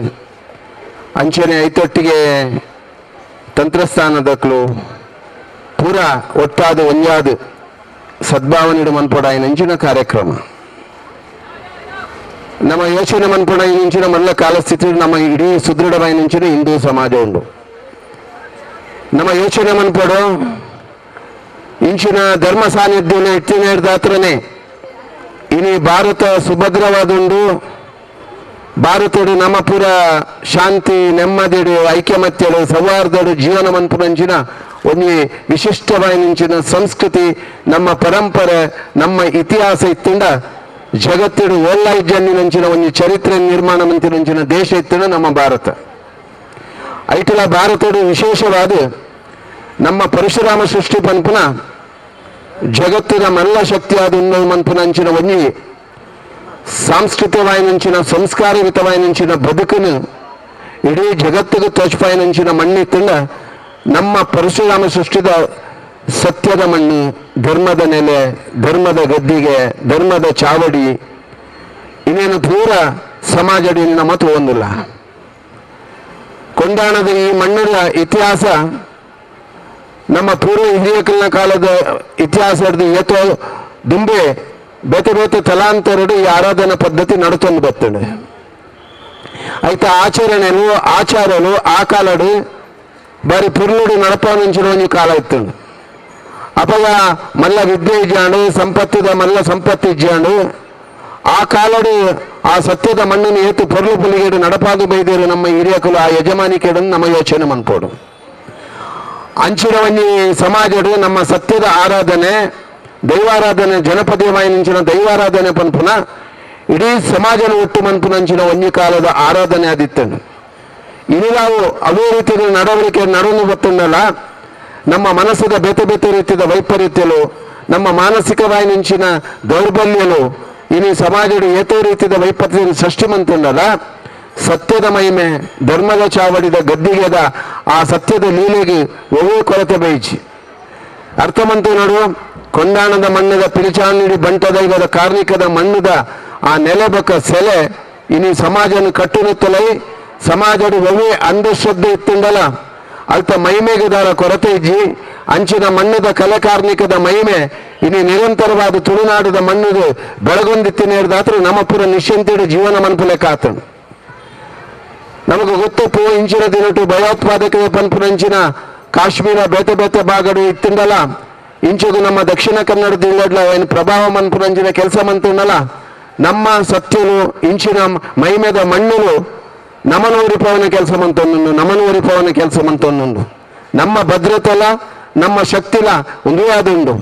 F: ಅಂಚನೆ ಐತೊಟ್ಟಿಗೆ ತಂತ್ರಸ್ಥಾನದಕ್ಲು ಪೂರ ಒಟ್ಟಾದ ಒಂಜಾದ ಸದ್ಭಾವನಿಡು ಮನ್ಪೊಡ ನಂಚಿನ ಕಾರ್ಯಕ್ರಮ. ನಮ್ಮ ಯೋಚನೆ ಮನ್ಪೊಡ ಇಂಚಿನ ಮಲ್ಲ ಕಾಲಸ್ಥಿತಿ ನಮ್ಮ ಇಡೀ ಸುದೃಢವಾದ ನಂಚಿನ ಹಿಂದೂ ಸಮಾಜ ಉಂಡು. ನಮ್ಮ ಯೋಚನೆ ಮನ್ಪೊಡು ಇಂಚಿನ ಧರ್ಮ ಸಾನ್ನಿಧ್ಯನ ಇಟ್ಟಿನ ಹಿಡ್ದಾತ್ರನೇ ಇನಿ ಭಾರತ ಸುಭದ್ರವಾದುಂಡು. ಭಾರತಡು ನಮ್ಮ ಪೂರ ಶಾಂತಿ ನೆಮ್ಮದಿಡು ಐಕ್ಯಮತ್ಯಡು ಸೌಹಾರ್ದಡು ಜೀವನ ಮನ್ಪುನಂಚಿನ ಒಂದು ವಿಶಿಷ್ಟವಾದ ಸಂಸ್ಕೃತಿ ನಮ್ಮ ಪರಂಪರೆ ನಮ್ಮ ಇತಿಹಾಸ ಇತ್ತಿಂದ ಜಗತ್ತಿಡು ಓಲ್ಲೈಜನ್ನಿನಂಚಿನ ಒಂದು ಚರಿತ್ರೆ ನಿರ್ಮಾಣ ಮಂತಿನಂಚಿನ ದೇಶ ಇತ್ತಿಂದ ನಮ್ಮ ಭಾರತ. ಐಟಲ ಭಾರತಡು ವಿಶೇಷವಾದ ನಮ್ಮ ಪರಶುರಾಮ ಸೃಷ್ಟಿ ಪನ್ಪುನ ಜಗತ್ತಿನ ಮಲ್ಲ ಶಕ್ತಿಯಾದ ಮನ್ಪುನಂಚಿನ ಒಂಜಿ ಸಾಂಸ್ಕೃತಿಕವಾಯಿನಂಚಿನ ಸಂಸ್ಕಾರಯುತವಾಯಿನಂಚಿನ ಬದುಕನ್ನು ಇಡೀ ಜಗತ್ತಿಗೆ ತೋಚ್ಪಾಯಿನಂಚಿನ ಮಣ್ಣಿತ್ತಿಂದ ನಮ್ಮ ಪರಶುರಾಮ ಸೃಷ್ಟಿದ ಸತ್ಯದ ಮಣ್ಣು, ಧರ್ಮದ ನೆಲೆ, ಧರ್ಮದ ಗದ್ದಿಗೆ, ಧರ್ಮದ ಚಾವಡಿ ಇನ್ನೇನು ಪೂರ ಸಮಾಜಡಿ ನಮ್ಮ ತಗೊಂಡಿಲ್ಲ. ಕೊಂಡಾಣದ ಈ ಮಣ್ಣಿನ ಇತಿಹಾಸ ನಮ್ಮ ಪೂರ್ವ ಹಿರಿಯಕಲ್ನ ಕಾಲದ ಇತಿಹಾಸ ಏತೋ ದುಂಬೆ ಬೇತೆ ಬೇತೆ ತಲಾಂತರಡು ಈ ಆರಾಧನಾ ಪದ್ಧತಿ ನಡ್ಕೊಂಡು ಬರ್ತದೆ. ಆಯ್ತಾ ಆಚರಣೆನು ಆಚಾರನು ಆ ಕಾಲಡು ಬಾರಿ ಪುರ್ಲುಡು ನಡಪಾನಂಚಿನ ಒಂಜಿ ಕಾಲ ಇತ್ತು. ಅಪಗ ಮಲ್ಲ ವಿದ್ಯೆ ಇಜ್ಜಾಂಡು ಸಂಪತ್ತಿದ ಮಲ್ಲ ಸಂಪತ್ತು ಇಜ್ಜಾಂಡು ಆ ಕಾಲಡು ಆ ಸತ್ಯದ ಮಣ್ಣನ್ನು ಏತು ಪೊರ್ಲು ಪುಲಿಗೇಡು ನಡಪಾದು ಬೈದೇರು ನಮ್ಮ ಹಿರಿಯಕಲು ಆ ಯಜಮಾನಿಕೇಡನ್ನು ನಮ್ಮ ಯೋಚನೆ ಮನ್ಪೋಡು. ಅಂಚಿನ ಒಂಜಿ ಸಮಾಜಡು ನಮ್ಮ ಸತ್ಯದ ಆರಾಧನೆ ದೈವಾರಾಧನೆ ಜನಪದೀಯವಾಯಿನಂಚಿನ ದೈವಾರಾಧನೆ ಪನ್ಪುನ ಇಡೀ ಸಮಾಜನ ಒಟ್ಟು ಮನ್ಪುನಂಚಿನ ಒಂಜಿ ಕಾಲದ ಆರಾಧನೆ ಆದಿತ್ತನು. ಇನ್ನು ನಾವು ಅದೇ ರೀತಿಯ ನಡವಳಿಕೆ ನಡವನು ಗೊತ್ತುಂಡಲ್ಲ ನಮ್ಮ ಮನಸ್ಸದ ಬೇತೆ ಬೇತೆ ರೀತಿಯ ವೈಪರೀತ್ಯಲು ನಮ್ಮ ಮಾನಸಿಕವಾಯಿನಂಚಿನ ದೌರ್ಬಲ್ಯಲು ಇನ್ನು ಸಮಾಜಡು ಏತೋ ರೀತಿಯ ವೈಪರೀತ್ಯ ಸೃಷ್ಟಿ ಮಂತುಂಡಲ್ಲ ಸತ್ಯದ ಮಹಿಮೆ ಧರ್ಮದ ಚಾವಡಿದ ಗದ್ದಿಗೆದ ಆ ಸತ್ಯದ ಲೀಲೆಗೆ ಒವೇ ಕೊರತೆ ಬೈಜಿ ಅರ್ಥಮಂತು ನೋಡು. ಕೊಂಡಾಣದ ಮಣ್ಣದ ಪಿಲಿಚಾಣಿಡಿ ಬಂಟ ದೈವದ ಕಾರ್ಣಿಕದ ಮಣ್ಣದ ಆ ನೆಲೆ ಬೊಕ್ಕ ಸೆಲೆ ಇನಿ ಸಮಾಜನ ಕಟ್ಟುನಿತ್ತಲೈ ಸಮಾಜದ ಒವ್ವೇ ಅಂಧಶ್ರದ್ಧೆ ಇತ್ತುಂಡಲ ಅಲ್ತ ಮಹಿಮೆಗೆ ಕೊರತೆ ಇಜ್ಜಿ ಅಂಚಿನ ಮಣ್ಣದ ಕಲೆಕಾರ್ಮಿಕದ ಮಹಿಮೆ ಇನಿ ನಿರಂತರವಾದ ತುಳುನಾಡದ ಮಣ್ಣದು ಬೆಳಗೊಂದಿತ್ತಿನೇರ್ದಾತ್ರ ನಮ್ಮಪುರ ನಿಶ್ಚಿಂತೆಡು ಜೀವನ ಮನ್ಪುಲೆಕ್ಕಾತನು. ನಮಗೆ ಗೊತ್ತಪ್ಪು ಇಂಚಿನ ದಿನಟು ಭಯೋತ್ಪಾದಕ ಪನ್ಪುನಂಚಿನ ಕಾಶ್ಮೀರ ಬೇತೆ ಬೇತೆ ಭಾಗಡು ಇತ್ತಿಂಡಲ ಇಂಚುಗು ನಮ್ಮ ದಕ್ಷಿಣ ಕನ್ನಡ ಜಿಲ್ಲೆಡ್ಲ ಏನು ಪ್ರಭಾವ ಮನ್ಪುನಂಚಿನ ಕೆಲಸ ಮಂತುಂಡಲ ನಮ್ಮ ಸತ್ಯನು ಇಂಚಿನ ಮಹಿಮೆದ ಮಣ್ಣುನು ನಮನೂರಿಪವನ ಕೆಲಸ ಮಂತೊಂದು ನಮನೂರಿಪವನ ಕೆಲಸ ಮಂತೊಂದು ನಮ್ಮ ಭದ್ರತೆಲ ನಮ್ಮ ಶಕ್ತಿಲ ಒಂದೇ ಆದುಂಡು.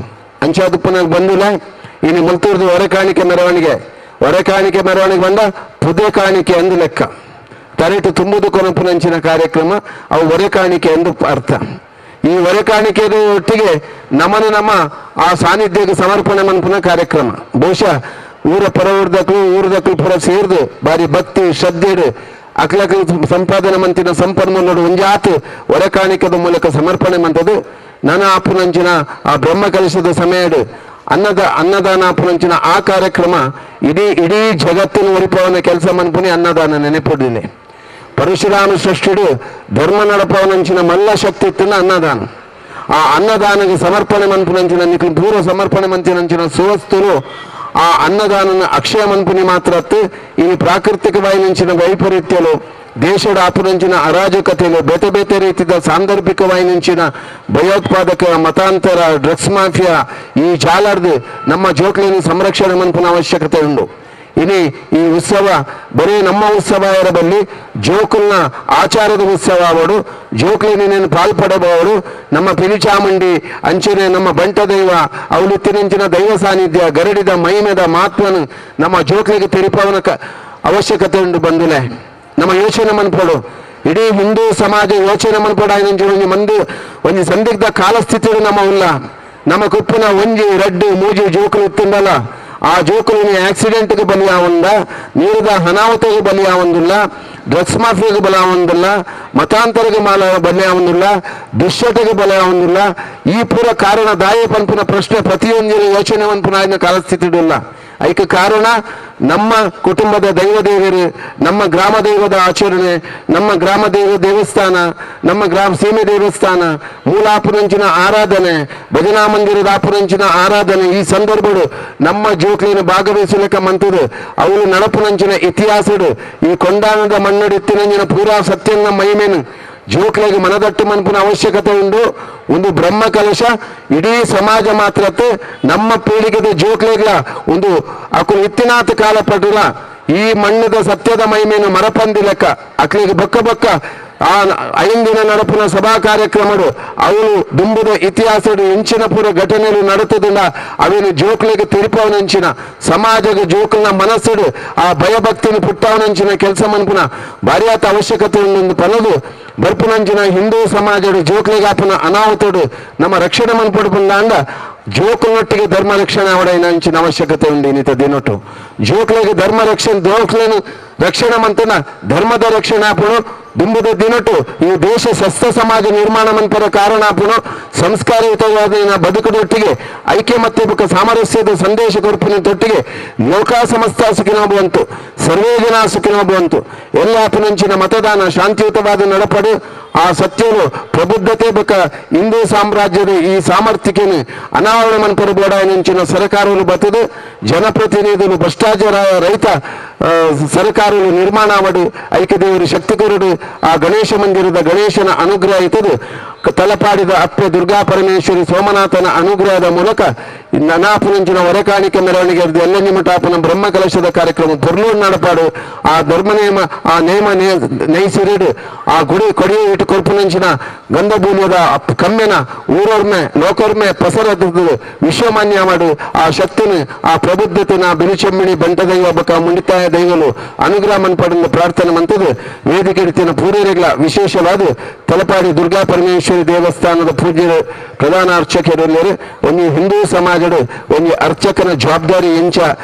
F: ಅಂಚಾದುಪ್ಪನಾಗ ಬಂದಿಲ್ಲ ಇನ್ನು ಮುಲ್ತೂರ್ದು ಹೊರೆಕಾಣಿಕೆ ಮೆರವಣಿಗೆ ಹೊರೆಕಾಣಿಕೆ ಮೆರವಣಿಗೆ ಬಂದ ಪುದೆ ಕಾಣಿಕೆ ಎಂದು ಲೆಕ್ಕ ತರೆಟು ತುಂಬುದು ಕೊನಪುನಂಚಿನ ಕಾರ್ಯಕ್ರಮ ಅವು ಹೊರೆಕಾಣಿಕೆ ಎಂದು ಅರ್ಥ. ಈ ಹೊರೆಕಾಣಿಕೆಯ ಒಟ್ಟಿಗೆ ನಮನ ನಮ್ಮ ಆ ಸಾನ್ನಿಧ್ಯಕ್ಕೆ ಸಮರ್ಪಣೆ ಮನ್ಪುನ ಕಾರ್ಯಕ್ರಮ. ಬಹುಶಃ ಊರ ಪರವೂರ್ದಕ್ಲು ಊರದಕ್ಲು ಪುರ ಸೇರ್ದು ಬಾರಿ ಭಕ್ತಿ ಶ್ರದ್ಧೆಡು ಅಕ್ಲಕ್ಲು ಸಂಪಾದನೆ ಮಂತಿನ ಸಂಪನ್ಮೂಲಡು ಒಂಜಾತು ಹೊರೆಕಾಣಿಕೆದ ಮೂಲಕ ಸಮರ್ಪಣೆ ಮಂತದು. ನನ ಆಪುನಂಚಿನ ಆ ಬ್ರಹ್ಮ ಕಲಶದ ಸಮಯಡು ಅನ್ನದಾನ ಆಪುನಂಚಿನ ಆ ಕಾರ್ಯಕ್ರಮ ಇಡೀ ಇಡೀ ಜಗತ್ತಿನ ಒರಿಪವನ ಕೆಲಸ ಮನ್ಪುನಿ ಅನ್ನದಾನ ನೆನೆಪುಡಿಲೆ. ಪರಶುರಾಮ ಸೃಷ್ಟಿಡು ಧರ್ಮ ನಡಪವನಂಚಿನ ಮಲ್ಲ ಶಕ್ತಿ ಇತ್ತನ್ನ ಅನ್ನದಾನ. ಆ ಅನ್ನದಾನಗೆ ಸಮರ್ಪಣೆ ಮನ್ಪುನಂಚಿನ ನಿಖಿಲ್ ಪೂರ್ವ ಸಮರ್ಪಣೆ ಮಂತಿನಂಚಿನ ಸುವಸ್ತುಲು ಆ ಅನ್ನದಾನನ ಅಕ್ಷಯ ಮನ್ಪುನಿ ಮಾತ್ರ ಈ ಪ್ರಾಕೃತಿಕವಾಯಿನಂಚಿನ ವೈಪರೀತ್ಯಲು ದೇಶದ ಆಪುನಂಚಿನ ಅರಾಜಕತೆಯಲು ಬೇತೆ ಬೇತೆ ರೀತಿಯ ಸಾಂದರ್ಭಿಕವಾಯಿನಂಚಿನ ಭಯೋತ್ಪಾದಕ ಮತಾಂತರ ಡ್ರಗ್ಸ್ ಮಾಫಿಯಾ ಈ ಜಾಲರ್ದು ನಮ್ಮ ಜೋಕ್ಲಿನ ಸಂರಕ್ಷಣೆ ಮನ್ಪುನ ಅವಶ್ಯಕತೆ ಉಂಟು. ಇನಿ ಈ ಉತ್ಸವ ಬರೀ ನಮ್ಮ ಉತ್ಸವ ಇರಬಲ್ಲಿ ಜೋಕುಲ್ನ ಆಚಾರದ ಉತ್ಸವ ಅವಡು ಜೋಕ್ಲಿನೇನು ಪಾಲ್ಪಡಬಹುದು. ನಮ್ಮ ಪಿಲಿಚಾಮುಂಡಿ ಅಂಚನೆ ನಮ್ಮ ಬಂಟ ದೈವ ಅವಲಿತ್ತಿನಂಚಿನ ದೈವ ಸಾನ್ನಿಧ್ಯ ಗರಡಿದ ಮಹಿಮೆದ ಮಹತ್ವನು ನಮ್ಮ ಜೋಕ್ಲಿಗೆ ತೆರಿಪವನ ಅವಶ್ಯಕತೆ ಉಂಟು. ಬಂದಿಲ್ಲ ನಮ್ಮ ಯೋಚನೆ ಮನ್ಪಡು ಇಡೀ ಹಿಂದೂ ಸಮಾಜ ಯೋಚನೆ ಮನ್ಪಡ ಒಂಜಿ ಮಂದು ಒಂಜಿ ಸಂದಿಗ್ಧ ಕಾಲಸ್ಥಿತಿ ನಮ್ಮ ಉಲ್ಲ. ನಮ್ಮ ಕುಪ್ಪುನ ಒಂಜಿ ರಡ್ಡು ಮೂಜಿ ಜೋಕುಲು ಇತ್ತುಂಡಲ್ಲ ಆ ಜೋಕುಲಿನ ಆಕ್ಸಿಡೆಂಟ್ಗೆ ಬಲಿಯಾವಂದ, ನೀರದ ಅನಾಹುತೆಗೆ ಬಲಿಯಾವಂದಿಲ್ಲ, ಡ್ರಗ್ಸ್ ಮಾಫಿಯಾಗೆ ಬಲಿಯಾವಂದಿಲ್ಲ, ಮತಾಂತರಿಗೆ ಬಲಿಯಾವಂದಿಲ್ಲ, ದುಶ್ಚಟಗೆ ಬಲಿಯಾವಂದಿಲ್ಲ. ಈ ಪೂರ ಕಾರಣ ದಾಯ ಪನ್ಪುನ ಪ್ರಶ್ನೆ ಪ್ರತಿಯೊಂದಿನ ಯೋಚನೆ ಮನ್ಪುನ ಕಾಲಸ್ಥಿತಿ ಇಲ್ಲ. ಐಕ ಕಾರಣ ನಮ್ಮ ಕುಟುಂಬದ ದೈವ ದೇವರು, ನಮ್ಮ ಗ್ರಾಮ ದೈವದ ಆಚರಣೆ, ನಮ್ಮ ಗ್ರಾಮ ದೈವ ದೇವಸ್ಥಾನ, ನಮ್ಮ ಗ್ರಾಮ ಸೀಮೆ ದೇವಸ್ಥಾನ ಮೂಲಾಪುರಂಚಿನ ಆರಾಧನೆ, ಭಜನಾ ಮಂದಿರದ ಆಪುರಂಚಿನ ಆರಾಧನೆ ಈ ಸಂದರ್ಭಡು ನಮ್ಮ ಜೋಕ್ಲಿನ ಭಾಗವಹಿಸಲಿಕ್ಕ ಮಂತದು ಅವನು ನಡಪುನಂಚಿನ ಇತಿಹಾಸಡು ಈ ಕೊಂಡಾಣದ ಮಣ್ಣಡಿತ್ತಿನಂಚಿನ ಪೂರಾ ಸತ್ಯನ ಮಹಿಮೇನು ಜೋಕ್ಲಿಗೆ ಮನದಟ್ಟು ಮನ್ಪುನ ಅವಶ್ಯಕತೆ ಉಂಟು. ಒಂದು ಬ್ರಹ್ಮ ಕಲಶ ಇಡೀ ಸಮಾಜ ಮಾತ್ರತೆ ನಮ್ಮ ಪೀಳಿಗೆದ ಜೋಕ್ಲಿಗ್ಲ ಒಂದು ಅಕು ಇತ್ತಿನಾಥ ಕಾಲ ಪಡುಲ ಈ ಮಣ್ಣದ ಸತ್ಯದ ಮಹಿಮೆಯನ್ನು ಮರಪಂದಿ ಲೆಕ್ಕ ಅಕ್ಲಿಗೆ ಬೊಕ್ಕ ಬೊಕ್ಕ ಆ ಐಂದಿನ ನಡಪುನ ಸಭಾ ಕಾರ್ಯಕ್ರಮಡು ಅವನು ದುಂಬುದ ಇತಿಹಾಸಡು ಎಂಚಿನ ಪೂರ ಘಟನೆಗಳು ನಡತದಿಂದ ಅವೇನು ಜೋಕ್ಲಿಗೆ ತಿರುಪವನಂಚಿನ ಸಮಾಜದ ಜೋಕ್ಲಿನ ಮನಸ್ಸುಡು ಆ ಭಯಭಕ್ತಿನ ಪುಟ್ಟವನಂಚಿನ ಕೆಲಸ ಮನ್ಪುನ ಭಾರಿಯಾತ ಅವಶ್ಯಕತೆ ಉಂಡು ಪನದು ಬರ್ಪುನಂಚಿನ ಹಿಂದೂ ಸಮಾಜಡು ಜೋಕ್ಲಿಗಾಪುನ ಅನಾಹುತಡು ನಮ್ಮ ರಕ್ಷಣೆ ಮನ್ಪಡುಪುಂಡ ಅಂಡ ಜೋಕುಲೊಟ್ಟಿಗೆ ಧರ್ಮ ರಕ್ಷಣೆ ಅವಡೈನಂಚಿನ ಅವಶ್ಯಕತೆ ಉಂಡು. ಇನ್ನಿತ ದಿನೊಟ್ಟು ಜೋಕ್ಲಿಗೆ ಧರ್ಮ ರಕ್ಷಣೆ ಜೋಕ್ಲೇನು ರಕ್ಷಣೆ ಮಂತನ ಧರ್ಮದ ರಕ್ಷಣೆ ಆಪುಣು ದುಂಬುದ ದಿನೊಟ್ಟು ಈ ದೇಶ ಸ್ವಸ್ಥ ಸಮಾಜ ನಿರ್ಮಾಣ ಮಂತರ ಕಾರಣ ಆಪುಣು ಸಂಸ್ಕಾರಯುತವಾದ ಬದುಕದೊಟ್ಟಿಗೆ ಐಕ್ಯಮತ್ಯ ಬುಕ್ಕ ಸಾಮರಸ್ಯದ ಸಂದೇಶ ಕೊರ್ಪಿನ ತೊಟ್ಟಿಗೆ ಲೋಕ ಸಮಸ್ತ ಸುಖಿನೋ ಭವಂತು, ಸರ್ವೇ ಜನ ಸುಖಿನೋ ಭವಂತು. ಎಲ್ಲ ಆಪುನಂಚಿನ ಮತದಾನ ಶಾಂತಿಯುತವಾದ ನಡಪಡು ಆ ಸತ್ಯನು ಪ್ರಬುದ್ಧತೆ ಬಕ ಹಿಂದೂ ಸಾಮ್ರಾಜ್ಯದ ಈ ಸಾಮರ್ಥ್ಯಕ್ಕೆ ಅನಾವರಣ ಮನ್ಪರ ಬೋಡಾಯನಂಚಿನ ಸರ್ಕಾರವನ್ನು ಬತ್ತದು ಜನಪ್ರತಿನಿಧಿಗಳು ಭ್ರಷ್ಟಾಚಾರ ರಹಿತ ಸರ್ಕಾರವನ್ನು ನಿರ್ಮಾಣ ಮಾಡು ಐಕ್ಯದೇವರು ಶಕ್ತಿ ಕೊರಡು ಆ ಗಣೇಶ ಮಂದಿರದ ಗಣೇಶನ ಅನುಗ್ರಹ ಇತದು ತಲಪಾಡಿದ ಅಪ್ಪೆ ದುರ್ಗಾ ಪರಮೇಶ್ವರಿ ಸೋಮನಾಥನ ಅನುಗ್ರಹದ ಮೂಲಕ ನನಾಪುನಂಚಿನ ಹೊರಕಾಣಿಕೆ ಮೆರವಣಿಗೆ ಎಲ್ಲ ನಿಮಟಾಪನ ಬ್ರಹ್ಮ ಕಲಶದ ಕಾರ್ಯಕ್ರಮ ಪೊರ್ಲೂರು ನಡಪಾಡು ಆ ಧರ್ಮ ನೇಮ ಆ ನೇಮ ನೈಸಿರಿಡು ಆ ಗುಡಿ ಕೊಡಿಯ ಇಟ್ಟು ಕೊರ್ಪುನಂಚಿನ ಗಂಧಭೂಮಿಯದ ಕಮ್ಮೆನ ಊರೊರ್ಮೆ ಲೋಕೊರ್ಮೆ ಪಸರದ್ದು ವಿಶ್ವಮಾನ್ಯ ಮಾಡು ಆ ಶಕ್ತಿನ ಆ ಪ್ರಬುದ್ಧತೆನ ಬಿರುಚೆಮ್ಮಿಣಿ ಬಂಟ ದೈವ ಬಕ ಮುಂಡಿತಾಯ ದೈವಲು ಅನುಗ್ರಹ ಮನ್ಪಡಿನ ಪ್ರಾರ್ಥನೆ ಮಂತದ್ದು ವೇದಿಕೆ ಇಡ್ತಿನ ಪೂರ್ವರಿಗಳ ವಿಶೇಷವಾದ ತಲಪಾಡಿ ದುರ್ಗಾ ಪರಮೇಶ್ವರಿ ದೇವಸ್ಥಾನದ ಪೂಜ್ಯರು ಪ್ರಧಾನ ಅರ್ಚಕರು ಒಂದು ಹಿಂದೂ ಸಮಾಜದ ಸಮಾಜಡು ಒಂಜಿ ಅರ್ಚಕನ ಜವಾಬ್ದಾರಿ ಎಂಚ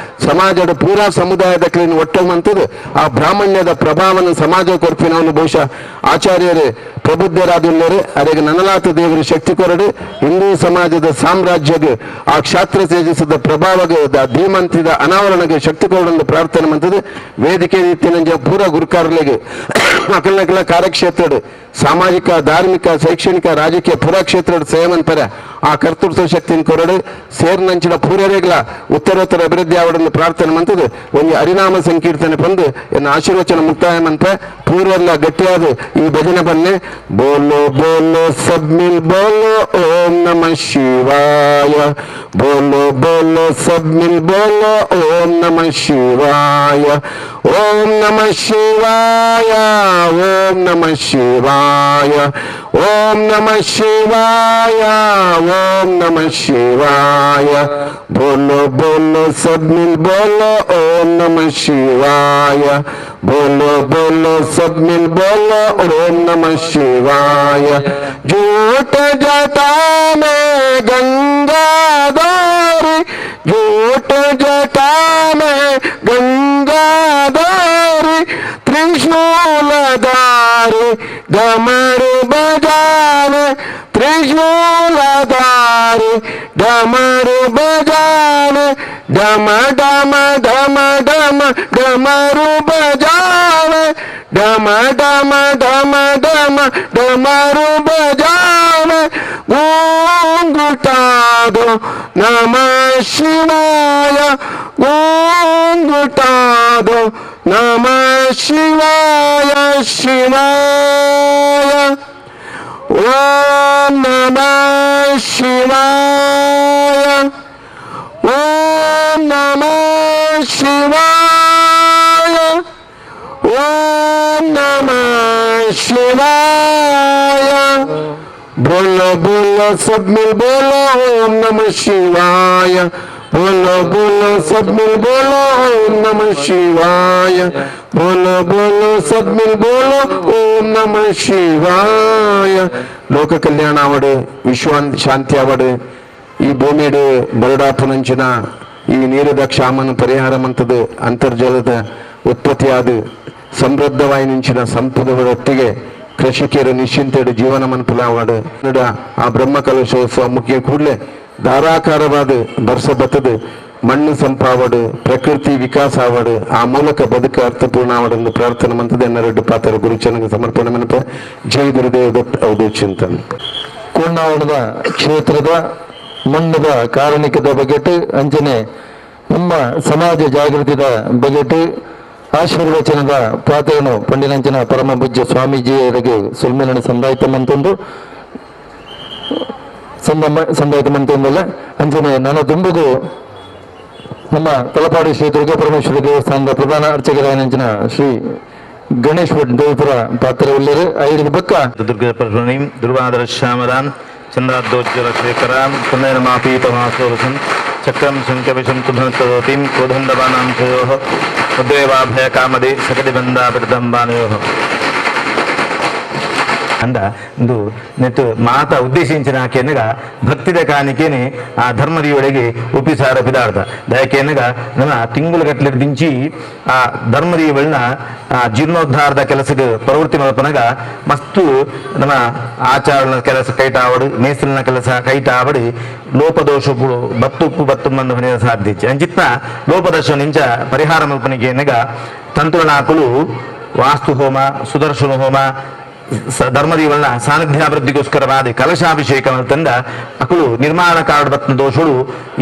F: ಸಮಾಜದ ಪೂರಾ ಸಮುದಾಯದ ಕ್ಲೀನ್ ಒಟ್ಟಮಂತದ್ದು ಆ ಬ್ರಾಹ್ಮಣ್ಯದ ಪ್ರಭಾವನ ಸಮಾಜ ಕೊರ್ಪಿನವನು ಬಹುಶಃ ಆಚಾರ್ಯರೇ ಪ್ರಬುದ್ಧರಾದುಲ್ಲರು ಅರೆಗೆ ನನಲಾತ ದೇವರು ಶಕ್ತಿ ಕೊರಡು ಹಿಂದೂ ಸಮಾಜದ ಸಾಮ್ರಾಜ್ಯಗೆ ಆ ಕ್ಷಾತ್ರ ತೇಜಸ್ಸದ ಪ್ರಭಾವಗೆ ಧೀಮಂತಿದ ಅನಾವರಣಗೆ ಶಕ್ತಿ ಕೊರಡು ಪ್ರಾರ್ಥನೆ ಮಂತದ್ದು ವೇದಿಕೆ ರೀತಿಯ ಪೂರ ಗುರುಕಾರಲಿಗೆ ಅಕಲ್ನಕಲ ಕಾರ್ಯಕ್ಷೇತ್ರ ಸಾಮಾಜಿಕ ಧಾರ್ಮಿಕ ಶೈಕ್ಷಣಿಕ ರಾಜಕೀಯ ಪೂರಾ ಕ್ಷೇತ್ರ ಸೇವನ್ ಪರ ಆ ಕರ್ತೃತ್ವ ಶಕ್ತಿಯನ್ನು ಕೊರಡು ಸೇರ್ನಂಚಿನ ಪೂರರೇಗ್ಲ ಉತ್ತರೋತ್ತರ ಅಭಿವೃದ್ಧಿ ಆವಡನ್ನು ಪ್ರಾರ್ಥನೆ ಮಂತದ್ದು ಒಂದು ಹರಿನಾಮ ಸಂಕೀರ್ತನೆ ಬಂದು ಎನ್ನ ಆಶೀರ್ವಚನ ಮುಕ್ತಾಯ ಮಂತ ಪೂರ್ವಲ್ಲ ಗಟ್ಟಿಯಾದ ಈ ಭಜನೆ ಬನ್ನೆ ಬೋಲೋ ಬೋಲೋ ಸಬ್ ಮಿಲ್ ಬೋಲೋ ಓಂ ನಮಃ ಶಿವಾಯ ಬೋಲೋ ಬೋಲೋ ಸಬ್ ಮಿಲ್ ಬೋಲೋ ಓಂ ನಮಃ ಶಿವಾಯ ಓಂ ನಮಃ ಶಿವಾಯ ಓಂ ನಮಃ ಶಿವಾಯ ಓಂ ನಮಃ ಶಿವಾಯ ಓಂ ನಮಃ ಶಿವಾಯ ಬೋಲೋ ಬೋಲೋ ಸಬ್ ಮಿಲ್ ಬೋಲೋ ಓಂ ನಮಃ ಶಿವಾಯ ಬೋಲೋ ಬೋಲೋ ಸಬ್ ಮಿಲ್ ಬೋಲೋ ಓಂ ನಮಃ ಶಿವಾಯ ಜೂಟ ಜಟಾ ಮೇ ಗಂಗಾಧಾರಿ ಜೂಟ ಜಟಾ ಮೇ ಗಂಗಾಧಾರಿ ತ್ರಿಶೂಲಧಾರಿ ಡಮರು ಬಜಾವೆ ತ್ರಿಶೂಲಧಾರಿ ಡಮರು ಬಜಾವೆ ಡಮ ಡಮ ಡಮ ಡಮ ಡಮರು ಬಜಾವೆ ಡಮ ಡಮ ಡಮ ಡಮ ಡಮರು ಬಜಾವೆ ಗೋಂಗುಟಾದೋ ನಮಃ ಶಿವಾಯ ಗೋಂಗುಟಾದೋ ನಮಃ ಶಿವಾಯ ಶಿವಾಯ ಓಂ ನಮಃ ಶಿವಾಯ ಓಂ ನಮಃ ಶಿವಾಯ ಓಂ ನಮಃ ಶಿವಾಯ बोलो बोलो सब मिल बोलो ओम नमः शिवाय बोलो बोलो सब मिल बोलो ओम नमः शिवाय बोलो बोलो सब मिल बोलो ओम नमः ಶಿವಾಯ. ಲೋಕ ಕಲ್ಯಾಣ ಅವಡು ವಿಶ್ವ ಶಾಂತಿ ಅವಡು ಈ ಭೂಮಿಡು ಬರಡಾಪುನಂಚಿನ ಈ ನೀರದ ಕ್ಷಾಮನ ಪರಿಹಾರ ಮಂತದ್ದು ಅಂತರ್ಜಲದ ಉತ್ಪತ್ತಿಯಾದ ಸಮೃದ್ಧವಾಯಿನಿಂಚಿನ ಸಂಪದ ಒಟ್ಟಿಗೆ ಕೃಷಿಕರು ನಿಶ್ಚಿಂತೆಡು ಜೀವನ ಮನ್ಪುಲಾವಾಡು ಆ ಬ್ರಹ್ಮ ಕಲಶೋತ್ಸವ ಮುಖ್ಯ ಕೂಡಲೇ ಧಾರಾಕಾರವಾದ ಬರ್ಸ ಬತ್ತದು ಮಣ್ಣು ಸಂಪಾವಡು ಪ್ರಕೃತಿ ವಿಕಾಸ ಆವಡು ಆ ಮೂಲಕ ಬದುಕು ಅರ್ಥಪೂರ್ಣ ಆವಡು ಪ್ರಾರ್ಥನೆ ಮಂತದೆ ಎನ್ನರೆಡ್ಡು ಪಾತ್ರ ಗುರುಚನಗೆ ಸಮರ್ಪಣೆ ಮನಪ. ಜೈ ಗುರುದೇವ ದತ್ತ ಅವಧೂತ ಚಿಂತನೆ.
B: ಕೋಣಾವಣದ ಕ್ಷೇತ್ರದ ಮಣ್ಣದ ಕಾರಣಿಕದ ಬಗೆಟ್ ಅಂಚನೆ ನಮ್ಮ ಸಮಾಜ ಜಾಗೃತಿದ ಬಗೆಟ್ ಆಶೀರ್ವಚನದ ಪಾತ್ರನು ಪಂಡಿನಂಚಿನ ಪರಮ ಪೂಜ್ಯ ಸ್ವಾಮೀಜಿಯವರಿಗೆ ಸುಲ್ಮೇಲನ ಸಂದಾಯಿತ ಮಂತೊಂದು ಸಂದಾಯಿತ ಮಂತೊಂದಲ್ಲ ಅಂಚನೆ ನನ್ನ ದುಂಬುಗು ನಮ್ಮ ತಲಪಾಡಿ ಶ್ರೀ ದುರ್ಗಾ ಪರಮೇಶ್ವರ ದೇವಸ್ಥಾನದ ಪ್ರಧಾನ ಅರ್ಚಕರಾಯನಂಚಿನ ಶ್ರೀ ಗಣೇಶ್ ಭಟ್ ದೇವಪುರ ಪಾತ್ರ ಉಳ್ಳರು ಐದು ಬಕ್ಕ
G: ದುರ್ಗಾ ಪರಮೇಶ್ವರೀಂ ದುರ್ವಾದರ ಶ್ಯಾಮರಾಂ ಚಂದ್ರಾದ್ದೋಜ್ವಲ ಶೇಖರಾಂ ಕುಂದನಮಾಪೀತಮಾಸೋರಸಂ ಚಕ್ರಂ ಶಂಕವಿಷಂ ತುಭಂತರೋತಿಂ ಕೋದಂಡಬಾನಾಂ ಛಯೋಃ ಉದ್ರೇವಾಭಯ ಕಾಮದೆ ಸಕಟಿಬಂಧಾಪಿತಂಬಾನಯೋಃ ಅಂದ ಇಂದು ನೆಟ್ಟು ಮಾತ ಉದ್ದೇಶಿಂಚಿನ ಆಕೆನಗ ಭಕ್ತಿದ ಕಾಣಿಕೆನೆ ಆ ಧರ್ಮದಿಯೊಳಗೆ ಉಪಿಸಾರ ಪಿದಾರ್ಥ ದಯಕೆನಗ ನಮ್ಮ ತಿಂಗುಲ ಗಟ್ಟಲೆ ದಿಂಚಿ ಆ ಧರ್ಮದಿಯವಳನ್ನ ಆ ಜೀರ್ಣೋದ್ಧಾರದ ಕೆಲಸಕ್ಕೆ ಪ್ರವೃತ್ತಿ ಮಲ್ಪನಗ ಮಸ್ತು ನಮ್ಮ ಆಚಾರನ ಕೆಲಸ ಕೈಟಾವಡು ಮೇಸಲಿನ ಕೆಲಸ ಕೈಟಾವಡಿ ಲೋಪದೋಷ ಬತ್ತುಪ್ಪು ಬತ್ತು ಮಂದು ಹೊನೆಯ ಸಾಧ್ಯತೆ ಅಂಚಿತ್ನ ಲೋಪದೋಷ ನಿಂಚ ಪರಿಹಾರ ಮಲ್ಪನಿಗೆ ಎನಗ ತಂತುಳನಾಕುಲು ವಾಸ್ತು ಹೋಮ ಸುದರ್ಶನ ಹೋಮ ಧರ್ಮದೇವನ ಸಾನ್ನಿಧ್ಯಾಭಿವೃದ್ಧಿಗೋಸ್ಕರವಾದ ಕಲಶಾಭಿಷೇಕ ತಂದ ಅಕುಲು ನಿರ್ಮಾಣ ಕಾರಣ ದೋಷಳು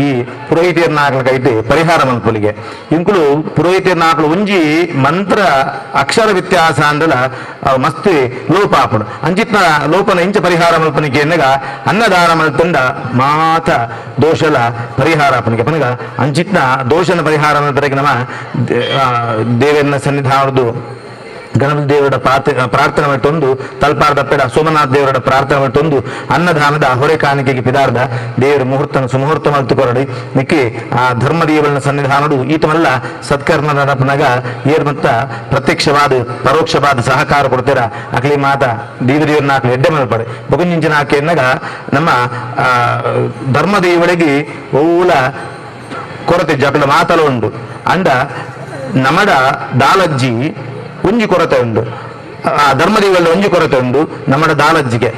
G: ಈ ಪುರೋಹಿತಿಯರ್ನಾಕಲಕೈತೆ ಪರಿಹಾರ ಮಲ್ಪಲಿಗೆ ಇಂಕುಲು ಪುರೋಹಿತಿಯರ್ನಾಕಲು ಒಂಜಿ ಮಂತ್ರ ಅಕ್ಷರ ವ್ಯತ್ಯಾಸ ಅಂದಲ ಮಸ್ತಿ ಲೋಪಾಪಣ ಅಂಚಿತ್ನ ಲೋಪನ ಇಂಚ ಪರಿಹಾರ ಮಲ್ಪನಿಗೆ ಎನ್ನಗ ಅನ್ನದಾನ ಮಲ್ತಂದ ಮಾತ ದೋಷಲ ಪರಿಹಾರ ಅಪನಿಗೆ ಪನಗ ಅಂಚಿತ್ನ ದೋಷನ ಪರಿಹಾರ ಮಲ್ಪರಿಗೆ ನಮ್ಮ ದೇವರನ್ನ ಸನ್ನಿಧಾನದ್ದು ಗಣಪತಿ ದೇವರ ಪ್ರಾರ್ಥನೆ ಮಟ್ಟೊಂದು ತಲ್ಪಾರ್ದಪ್ಪೆಡ ಸೋಮನಾಥ ದೇವರ ಪ್ರಾರ್ಥನೆ ಮಟ್ಟೊಂದು ಅನ್ನದಾನದ ಹೊರೆ ಕಾಣಿಕೆಗೆ ಪಿದಾರ್ದ ದೇವರ ಮುಹೂರ್ತನ ಸುಮುಹೂರ್ತ ಮಲ್ತು ಕೊರಡಿ ನಿಕ್ಕಿ ಆ ಧರ್ಮದೇವನ ಸನ್ನಿಧಾನಡು ಈತಮಲ್ಲ ಸತ್ಕರ್ಮದ ನಡಪನಗ ಏರ್ ಮತ್ತ ಪ್ರತ್ಯಕ್ಷವಾದ ಪರೋಕ್ಷವಾದ ಸಹಕಾರ ಕೊಡ್ತೀರ ಅಕ್ಲಿ ಮಾತ ದೇವದೇವರನ್ನ ಹಾಕಲಿ ಎಡ್ಡೆ ಮಲ್ಪಡೆ ಬಗುಂಜಿನ ಆಕೆ ಎನ್ನಗ ನಮ್ಮ ಧರ್ಮದೇವಳಿಗೆ ಓಲ ಕೊರತೆ ಜಗಳ ಮಾತಲ ಉಂಡು ಅಂಡ ನಮಡ ದಾಲಜ್ಜಿ ಒಂಜಿ ಕೊರತೆ ಉಂಡು ಆ ಧರ್ಮದೇವಳ್ಳ ಒಂಜಿ ಕೊರತೆ ಉಂಡು ನಮ್ಮಡ ದಾಲಜ್ಜಿಗೆ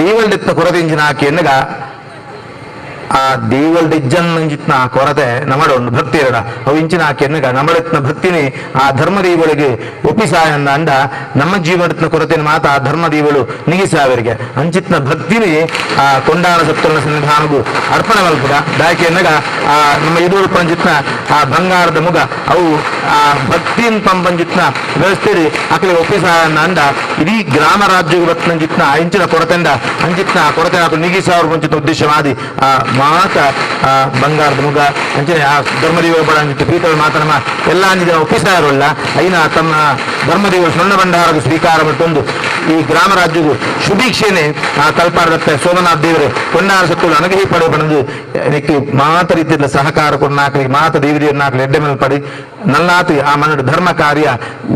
G: ದೇವಳ್ಳೆತ್ತ ಕೊರತೆ ಇಂಜಿನ ಹಾಕಿ ಎನ್ನಗ ಆ ದೇವಲ್ದ ಇಜ್ಜನ್ನ ಆ ಕೊರತೆ ನಮಡ ಉಂಡು ಭಕ್ತಿ ಇರಡ ಅವು ಇಂಚಿನ ಹಾಕಿ ಎನ್ನಗ ನಮ್ಮಡತ್ನ ಭಕ್ತಿನಿ ಆ ಧರ್ಮದೇವಳಿಗೆ ಒಪ್ಪಿಸಾಯಂದ ಅಂಡ ನಮ್ಮ ಜೀವನತ್ನ ಕೊರತೆನ ಮಾತ ಆ ಧರ್ಮದೇವಳು ನಿಗಿಸಾವರಿಗೆ ಅಂಚಿತ್ನ ಭಕ್ತಿನಿ ಆ ಕೊಂಡಾಣ ಸಪ್ತನ ಸನ್ನಿಧಾನಗು ಅರ್ಪಣೆ ಮಲ್ಪುದ ದಾಕೆ ಎನ್ನಗ ಆ ನಮ್ಮ ಎದುರು ಪಂಚಿತ್ನ ಆ ಬಂಗಾರದ ಮುಗ ಅವು ಆ ಭಕ್ತಿನ್ ಪಂಪಂಚಿತ್ನ ವ್ಯವಸ್ಥೆ ಅಕಲೆ ಒಪ್ಪಿಸಾಯಂದ ಅಂಡ ಇಡೀ ಗ್ರಾಮ ರಾಜ್ಯಗೂ ಬತ್ನಂಚಿತ್ನ ಆ ಇಂಚಿನ ಕೊರತೆಂದ ಅಂಚಿತ್ನ ಆ ಕೊರತೆ ಹಾಕು ನಿಗಿಸಾವ್ರ ಮುಂಚಿತ ಉದ್ದೇಶ ಮಾದಿ ಆ ಮಾತ ಆ ಬಂಗಾರದ ಮುಗ ಅಂಚನೆ ಆ ಧರ್ಮದೇವ ಬಡ ಅಂಚಿತ್ತು ಪೀಠದ ಮಾತ ನಮ್ಮ ಎಲ್ಲ ಅಂಜಿನ ಒಪ್ಪಿಸಾರಲ್ಲ ಐನ ತಮ್ಮ ಧರ್ಮದೇವ ಸ್ವರ್ಣ ಭಂಡಾರದ ಸ್ವೀಕಾರ ಮತ್ತೊಂದು ಈ ಗ್ರಾಮ ರಾಜ್ಯಗೂ ಶುಭೀಕ್ಷೆನೆ ಆ ತಲ್ಪಾರದತ್ತ ಸೋಮನಾಥ ದೇವರು ಕೊಂಡಾರ ಸತ್ತುಗಳು ಅನಗಹಿ ಪಡೆ ಬಂದು ಇದಕ್ಕೆ ಮಾತ ರೀತಿಯ ಸಹಕಾರ ಕೊಡ್ನಾಕಲಿ ಮಾತ ದೇವರಿಯನ್ನ ಹಾಕಲಿ ಎಡ್ಡೆ ಮೇಲೆ ಪಡಿ ನಲ್ಲಾತು ಆ ಮನಡು ಧರ್ಮ ಕಾರ್ಯ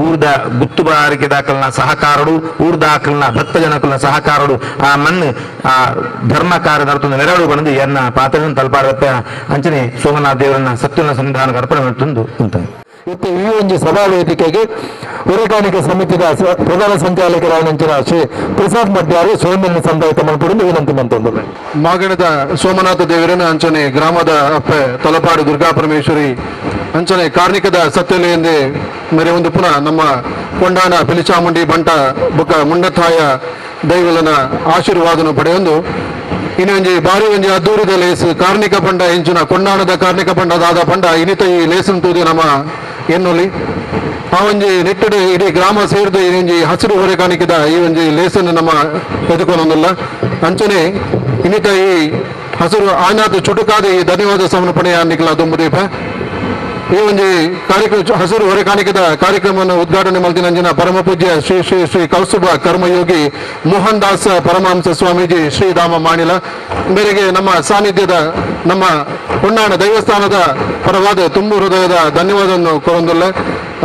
G: ಊರ್ದ ಗುತ್ತು ಬಾರಿಕೆ ದಾಖಲ್ನ ಸಹಕಾರಡು ಊರ್ದಾಕಲ್ನ ಭಕ್ತ ಜನಕಲ್ನ ಸಹಕಾರಡು ಆ ಮಣ್ಣು ಆ ಧರ್ಮ ಕಾರ್ಯ ನಡತೊಂದು ನೆರಳು ಬಂದು ಎನ್ನ ಪಾತ್ರವನ್ನು ತಲುಪಾರದತ್ತ ಅಂಚನೆ ಸೋಮನಾಥ ದೇವರನ್ನ ಸತ್ಯನ ಸನ್ನಿಧಾನಕ್ಕೆ ಅರ್ಪಣೆ ಮಾಡ್ತಂದು ಉಂಟಾನೆ.
B: ಇತ್ತು ಈ ಒಂದು ಸಭಾ ವೇದಿಕೆಗೆ ಹೊರೆಕಾಣಿಕೆ ಸಮಿತಿಯ ಪ್ರಧಾನ ಸಂಚಾಲಕರಾದ ಶ್ರೀ ಪ್ರಸಾದ್ ಮಡ್ಯಾರು ಸೋಮನ ಸಂದಾಯ ಮಲ್ಪಡು ವಿನಂತಿ ಮಂತೊಂದು.
H: ಮಾಗಣದ ಸೋಮನಾಥ ದೇವರನ ಅಂಚನೆ ಗ್ರಾಮದ ಅಪ್ಪೆ ತಲಪಾಡು ದುರ್ಗಾ ಪರಮೇಶ್ವರಿ ಅಂಚನೆ ಕಾರ್ಣಿಕದ ಸತ್ಯಲೆಯಂದೇ ಮೇರೆ ಒಂದು ಪುನಃ ನಮ್ಮ ಕೊಂಡಾಣ ಪಿಲಿಚಾಮುಂಡಿ ಬಂಟ ಬುಕ್ಕ ಮುಂಡತಾಯ ದೈವಲನ ಆಶೀರ್ವಾದನ ಪಡೆಯೊಂದು ಇನ್ನೊಂಜಿ ಬಾರಿ ಒಂಜಿ ಅದ್ದೂರಿದ ಲೇಸು ಕಾರ್ಣಿಕ ಪಂಡ ಇಂಚಿನ ಕೊಂಡಾಣದ ಕಾರ್ಣಿಕ ಪಂಡ ದಾದ ಪಂಡ ಇನಿತ ಈ ಲೇಸನ್ ತೂದು ನಮ್ಮ ಎನ್ನುಲಿ ಆ ಒಂಜಿ ನಿಟ್ಟಡೆ ಇಡೀ ಗ್ರಾಮ ಸೇರಿದ ಈ ಒಂಜಿ ಹಸಿರು ಹೊರೆ ಕಾಣಿಕೆದ ಈ ಒಂಜಿ ಲೇಸನ್ನು ನಮ್ಮ ಎದುಕೊನೊಂದಿಲ್ಲ ಅಂಚನೆ ಇನ್ನಿತ ಈ ಹಸಿರು ಆನಾಥ ಚುಟುಕಾದ ಈ ಧನ್ಯವಾದ ಸಮರ್ಪಣೆಯ ನಿಖಲ ದುಂಬುದೀಪ ಈ ಒಂಜಿ ಕಾರ್ಯಕ್ರಮ ಹಸಿರು ಹೊರೆ ಕಾಣಿಕೆದ ಕಾರ್ಯಕ್ರಮವನ್ನು ಉದ್ಘಾಟನೆ ಮಲ್ತಿನಂಜಿನ ಪರಮ ಪೂಜ್ಯ ಶ್ರೀ ಶ್ರೀ ಶ್ರೀ ಕೌಸ್ತುಭ ಕರ್ಮಯೋಗಿ ಮೋಹನ್ ದಾಸ್ ಪರಮಹಂಸ ಸ್ವಾಮೀಜಿ ಶ್ರೀಧಾಮ ಮಾಣಿಲ ಮೇರೆಗೆ ನಮ್ಮ ಸಾನ್ನಿಧ್ಯದ ನಮ್ಮ ಹೊನ್ನಾಣ ದೇವಸ್ಥಾನದ ಪರವಾದ ತುಂಬು ಹೃದಯದ ಧನ್ಯವಾದವನ್ನು ಕೊರೊಂದಿಲ್ಲ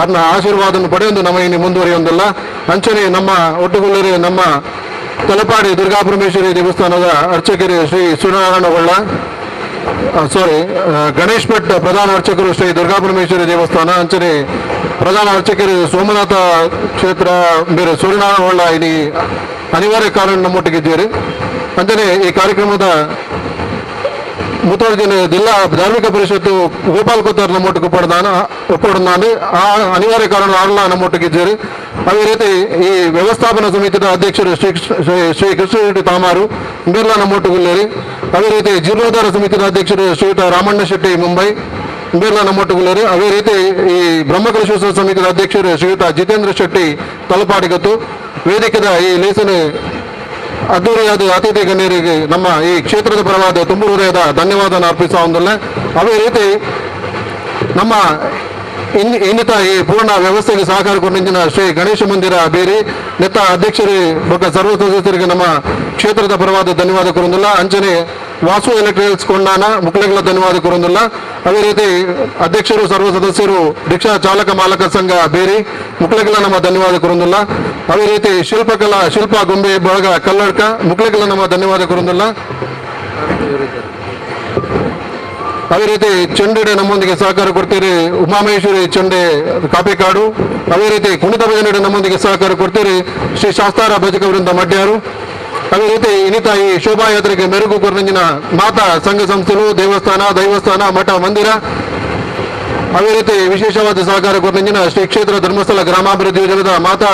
H: ಅದನ್ನ ಆಶೀರ್ವಾದವನ್ನು ಪಡೆಯೊಂದು ನಮ್ಮ ಇನ್ನು ಮುಂದುವರಿಯೊಂದಿಲ್ಲ. ಅಂಚನೆ ನಮ್ಮ ಒಟ್ಟುಗುಲ್ಲರೆ ನಮ್ಮ ತಲಪಾಡಿ ದುರ್ಗಾ ಪರಮೇಶ್ವರಿ ದೇವಸ್ಥಾನದ ಅರ್ಚಕರು ಶ್ರೀ ಸೂರ್ಯನಾರಾಯಣ ಹೊಳ್ಳ ಸಾರಿ ಗಣೇಶ್ ಭಟ್ ಪ್ರಧಾನ ಅರ್ಚಕರು ಶ್ರೀ ದುರ್ಗಾ ಪರಮೇಶ್ವರಿ ದೇವಸ್ಥಾನ ಅಂಚನೆ ಪ್ರಧಾನ ಅರ್ಚಕರು ಸೋಮನಾಥ ಕ್ಷೇತ್ರ ಬೇರೆ ಸೂರ್ಯನಾರಾಯಣ ಹೊಳ್ಳ ಇಲ್ಲಿ ಅನಿವಾರ್ಯ ಕಾರಣ ನಮ್ಮೊಟ್ಟಿಗಿದ್ದೀರಿ. ಅಂಚನೆ ಈ ಕಾರ್ಯಕ್ರಮದ ಮುತುವರ್ಜಿನ ಜಿಲ್ಲಾ ಧಾರ್ಮಿಕ ಪರಿಷತ್ತು ಗೋಪಾಲ್ ಕೊತ್ತಾರ್ ನಮ್ಮೊಟ್ಟಿಗೆ ಒಪ್ಪಡದಾನೆ ಆ ಅನಿವಾರ್ಯ ಕಾರಣ ಆರ್ಲ ನಮ್ಮೊಟ್ಟಿಗಿದ್ದೀರಿ. ಅದೇ ರೀತಿ ಈ ವ್ಯವಸ್ಥಾಪನಾ ಸಮಿತಿಯ ಅಧ್ಯಕ್ಷರು ಶ್ರೀ ಶ್ರೀ ಕೃಷ್ಣರೆಡ್ಡಿ ತಾಮಾರು ಬಿರ್ಲಾ ನಮ್ಮೊಟ್ಟುಗುಲ್ಲೇರಿ. ಅದೇ ರೀತಿ ಜೀರ್ಣೋದ್ಧಾರ ಸಮಿತಿಯ ಅಧ್ಯಕ್ಷರು ಶ್ರೀಯುತ ರಾಮಣ್ಣ ಶೆಟ್ಟಿ ಮುಂಬೈ ಬಿರ್ಲಾ ನಮ್ಮೊಟ್ಟುಗುಲ್ಲೇರಿ. ಅದೇ ರೀತಿ ಈ ಬ್ರಹ್ಮಕಲಶೋತ್ಸವ ಸಮಿತಿಯ ಅಧ್ಯಕ್ಷರು ಶ್ರೀಯುತ ಜಿತೇಂದ್ರ ಶೆಟ್ಟಿ ತಲಪಾಡಿಗತ್ತು ವೇದಿಕೆದ ಈ ಲೇಸನೆ ಅದ್ದೂರಿಯಾದ ಅತಿಥಿ ಗಣ್ಯರಿಗೆ ನಮ್ಮ ಈ ಕ್ಷೇತ್ರದ ಪರವಾದ ತುಂಬು ಹೃದಯದ ಧನ್ಯವಾದ ಅರ್ಪಿಸುವ ಒಂದಲ್ಲ. ಅದೇ ರೀತಿ ನಮ್ಮ ಇನ್ನಿತ ಈ ಪೂರ್ಣ ವ್ಯವಸ್ಥೆಗೆ ಸಹಕಾರ ಕೊಟ್ಟಿನ ಶ್ರೀ ಗಣೇಶ ಮಂದಿರ ಬೇರಿ ನೆತ್ತ ಅಧ್ಯಕ್ಷರು ಬೊಕ್ಕ ಸರ್ವ ಸದಸ್ಯರಿಗೆ ನಮ್ಮ ಕ್ಷೇತ್ರದ ಪರವಾದ ಧನ್ಯವಾದ ಕೊರೊಂದಿಲ್ಲ. ಅಂಚನೆ ವಾಸು ಎಲೆಕ್ಟ್ರಿಕಲ್ಸ್ ಕೊಂಡಾನ ಮುಕ್ಲೆಗಳ ಧನ್ಯವಾದ ಕೊರೊಂದಿಲ್ಲ. ಅದೇ ರೀತಿ ಅಧ್ಯಕ್ಷರು ಸರ್ವ ಸದಸ್ಯರು ರಿಕ್ಷಾ ಚಾಲಕ ಮಾಲಕ ಸಂಘ ಬೇರಿ ಮುಕ್ಲೆಗಳ ನಮ್ಮ ಧನ್ಯವಾದ ಕೊರೊಂದಿಲ್ಲ. ಅದೇ ರೀತಿ ಶಿಲ್ಪಕಲಾ ಶಿಲ್ಪ ಗೊಂಬೆ ಬಳಗ ಕಲ್ಲಡ್ಕ ಮುಕ್ಲೆಗಳ ನಮ್ಮ ಧನ್ಯವಾದ ಕೊರೊಂದಿಲ್ಲ. ಅದೇ ರೀತಿ ಚೆಂಡೆ ನಮ್ಮೊಂದಿಗೆ ಸಹಕಾರ ಕೊಡ್ತೀರಿ ಉಮಾಮಹೇಶ್ವರಿ ಚೆಂಡೆ ಕಾಪೇಕಾಡು. ಅದೇ ರೀತಿ ಕುಣಿತ ಭಜನೆ ನಮ್ಮೊಂದಿಗೆ ಸಹಕಾರ ಕೊಡ್ತೀರಿ ಶ್ರೀ ಶಾಸ್ತಾರ ಭಜಕ ವೃಂದ ಮಡ್ಯಾರು. ಅದೇ ರೀತಿ ಇನ್ನಿತ ಈ ಶೋಭಾಯಾತ್ರೆಗೆ ಮೆರುಗು ಕೊರಂಜಿನ ಮಾತಾ ಸಂಘ ಸಂಸ್ಥೆಗಳು ದೇವಸ್ಥಾನ ದೈವಸ್ಥಾನ ಮಠ ಮಂದಿರ ಅದೇ ರೀತಿ ವಿಶೇಷವಾದ ಸಹಕಾರ ಕೊರಂಜಿನ ಶ್ರೀ ಕ್ಷೇತ್ರ ಧರ್ಮಸ್ಥಳ ಗ್ರಾಮಾಭಿವೃದ್ಧಿ ಯೋಜನೆದ ಮಾತಾ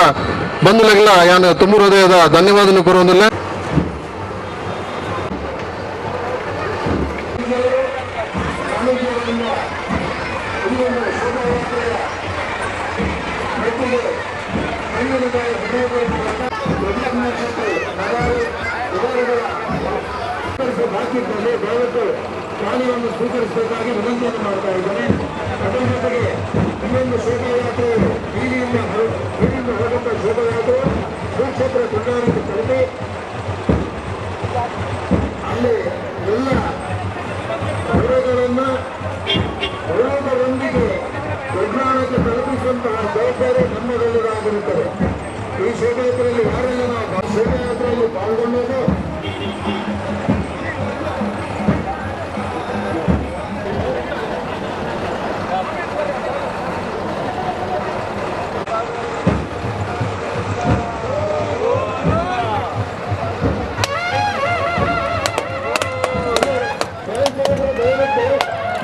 H: ಬಂಧುಗಳಿಗೆಲ್ಲ ಯಾನು ತುಂಬು ಹೃದಯದ ಧನ್ಯವಾದವನ್ನು ಕೋರುವುದಿಲ್ಲ.
E: ಚಾಲನೆಯನ್ನು ಸ್ವೀಕರಿಸಬೇಕಾಗಿ ವಿನಂತಿಯನ್ನು ಮಾಡ್ತಾ ಇದ್ದೇನೆ. ಅದರ ಜೊತೆಗೆ ಈ ಒಂದು ಶೋಭಾಯಾತ್ರೆ ಬೀದಿಯಿಂದ ಹೊರಟ ಶೋಭಾಯಾತ್ರೆ ಶ್ರೀಕ್ಷೇತ್ರ ಕೊಂಡಾರಕ್ಕೆ ತಲುಪಿ ಅಲ್ಲಿ ಎಲ್ಲ ಹೊರೆಗಳನ್ನು ಹೊರದೊಂದಿಗೆ ಉಗ್ರಾಣಕ್ಕೆ ತಲುಪಿಸುವಂತಹ ಜವಾಬ್ದಾರಿ ನಮ್ಮದೆಲ್ಲರಾಗಿರುತ್ತದೆ. ಈ ಶೋಭಾಯಾತ್ರೆಯಲ್ಲಿ ಯಾರೆಲ್ಲ ನಾವು ಶೋಭಾಯಾತ್ರೆಯಲ್ಲಿ ಪಾಲ್ಗೊಂಡದ್ದು
C: ಠಠಠಠ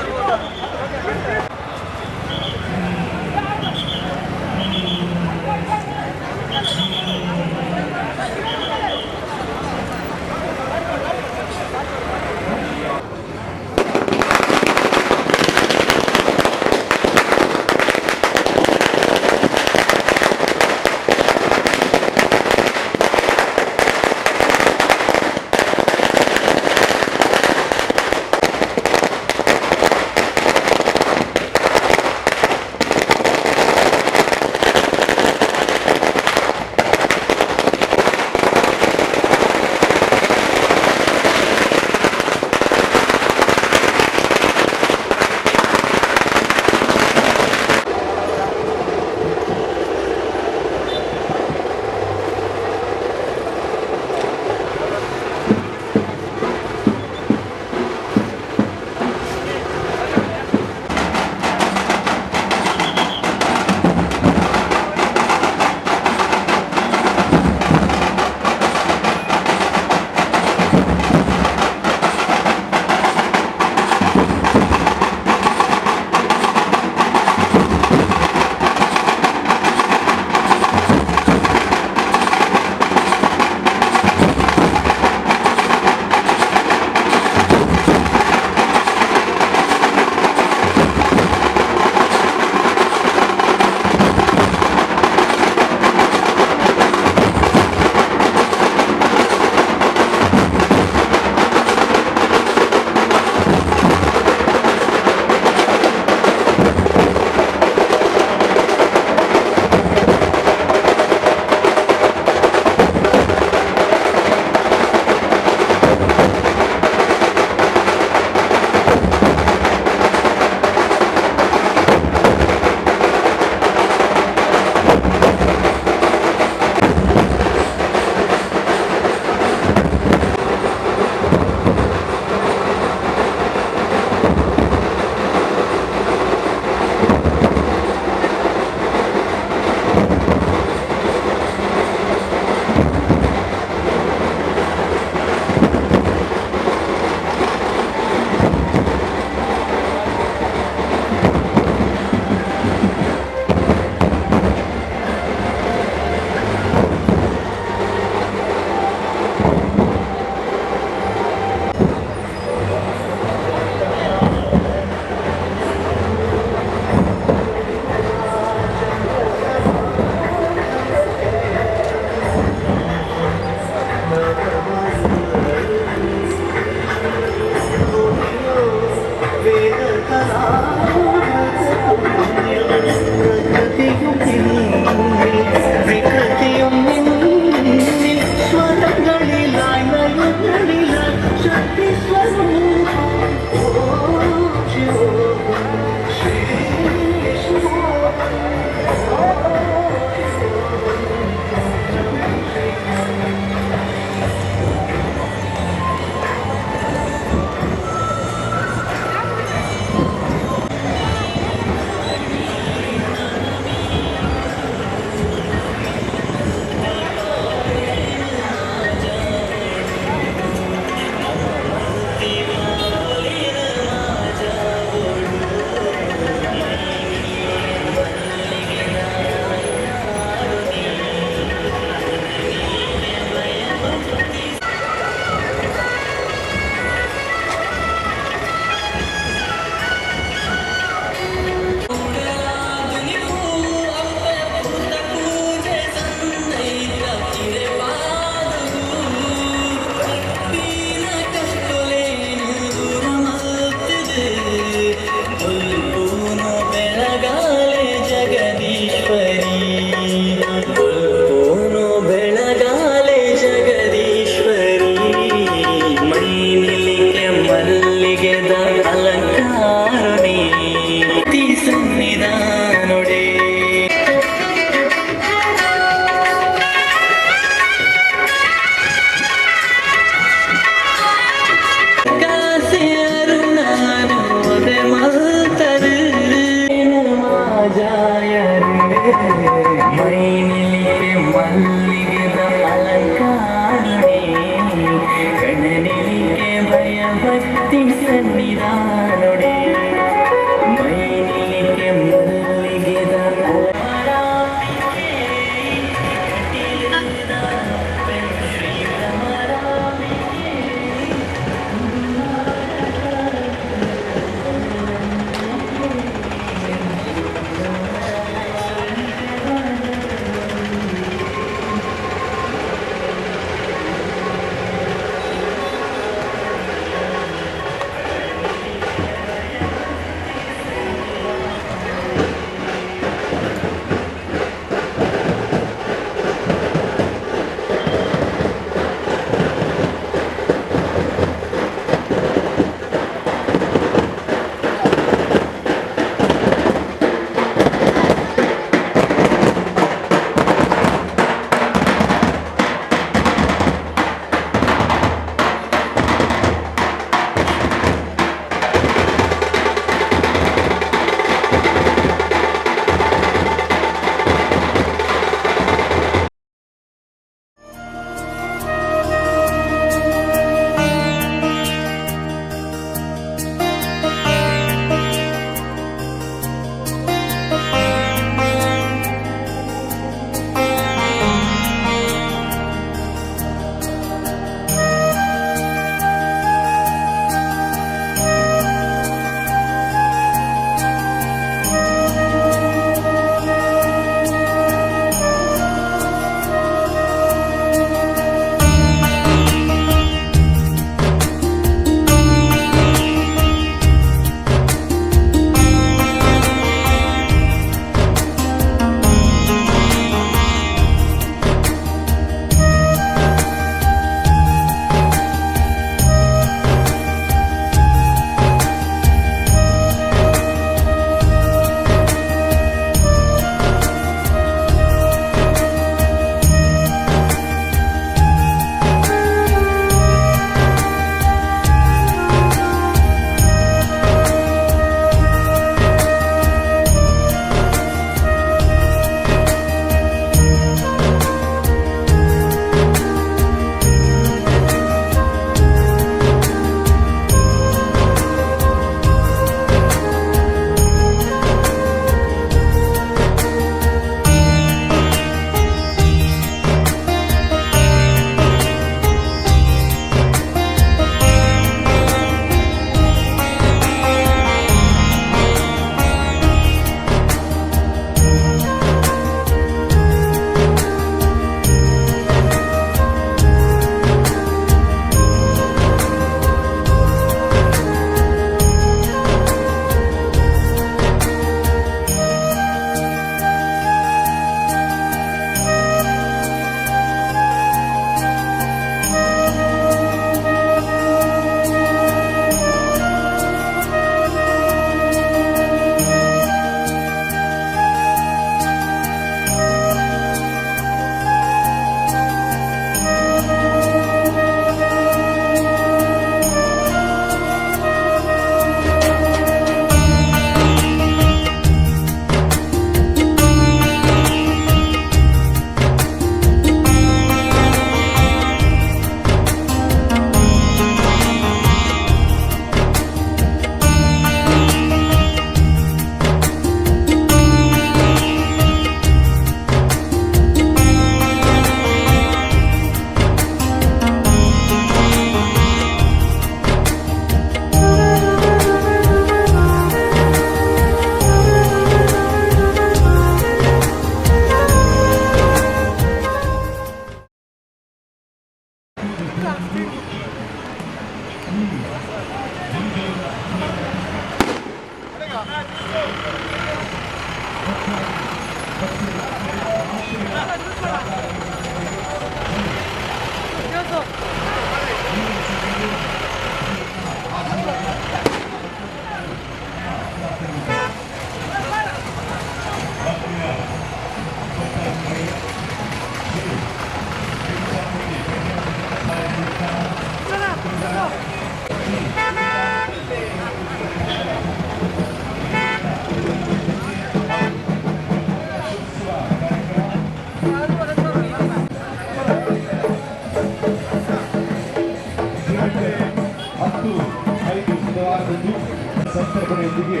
I: ಸಂತರ್ಪಣೆಯೊಂದಿಗೆ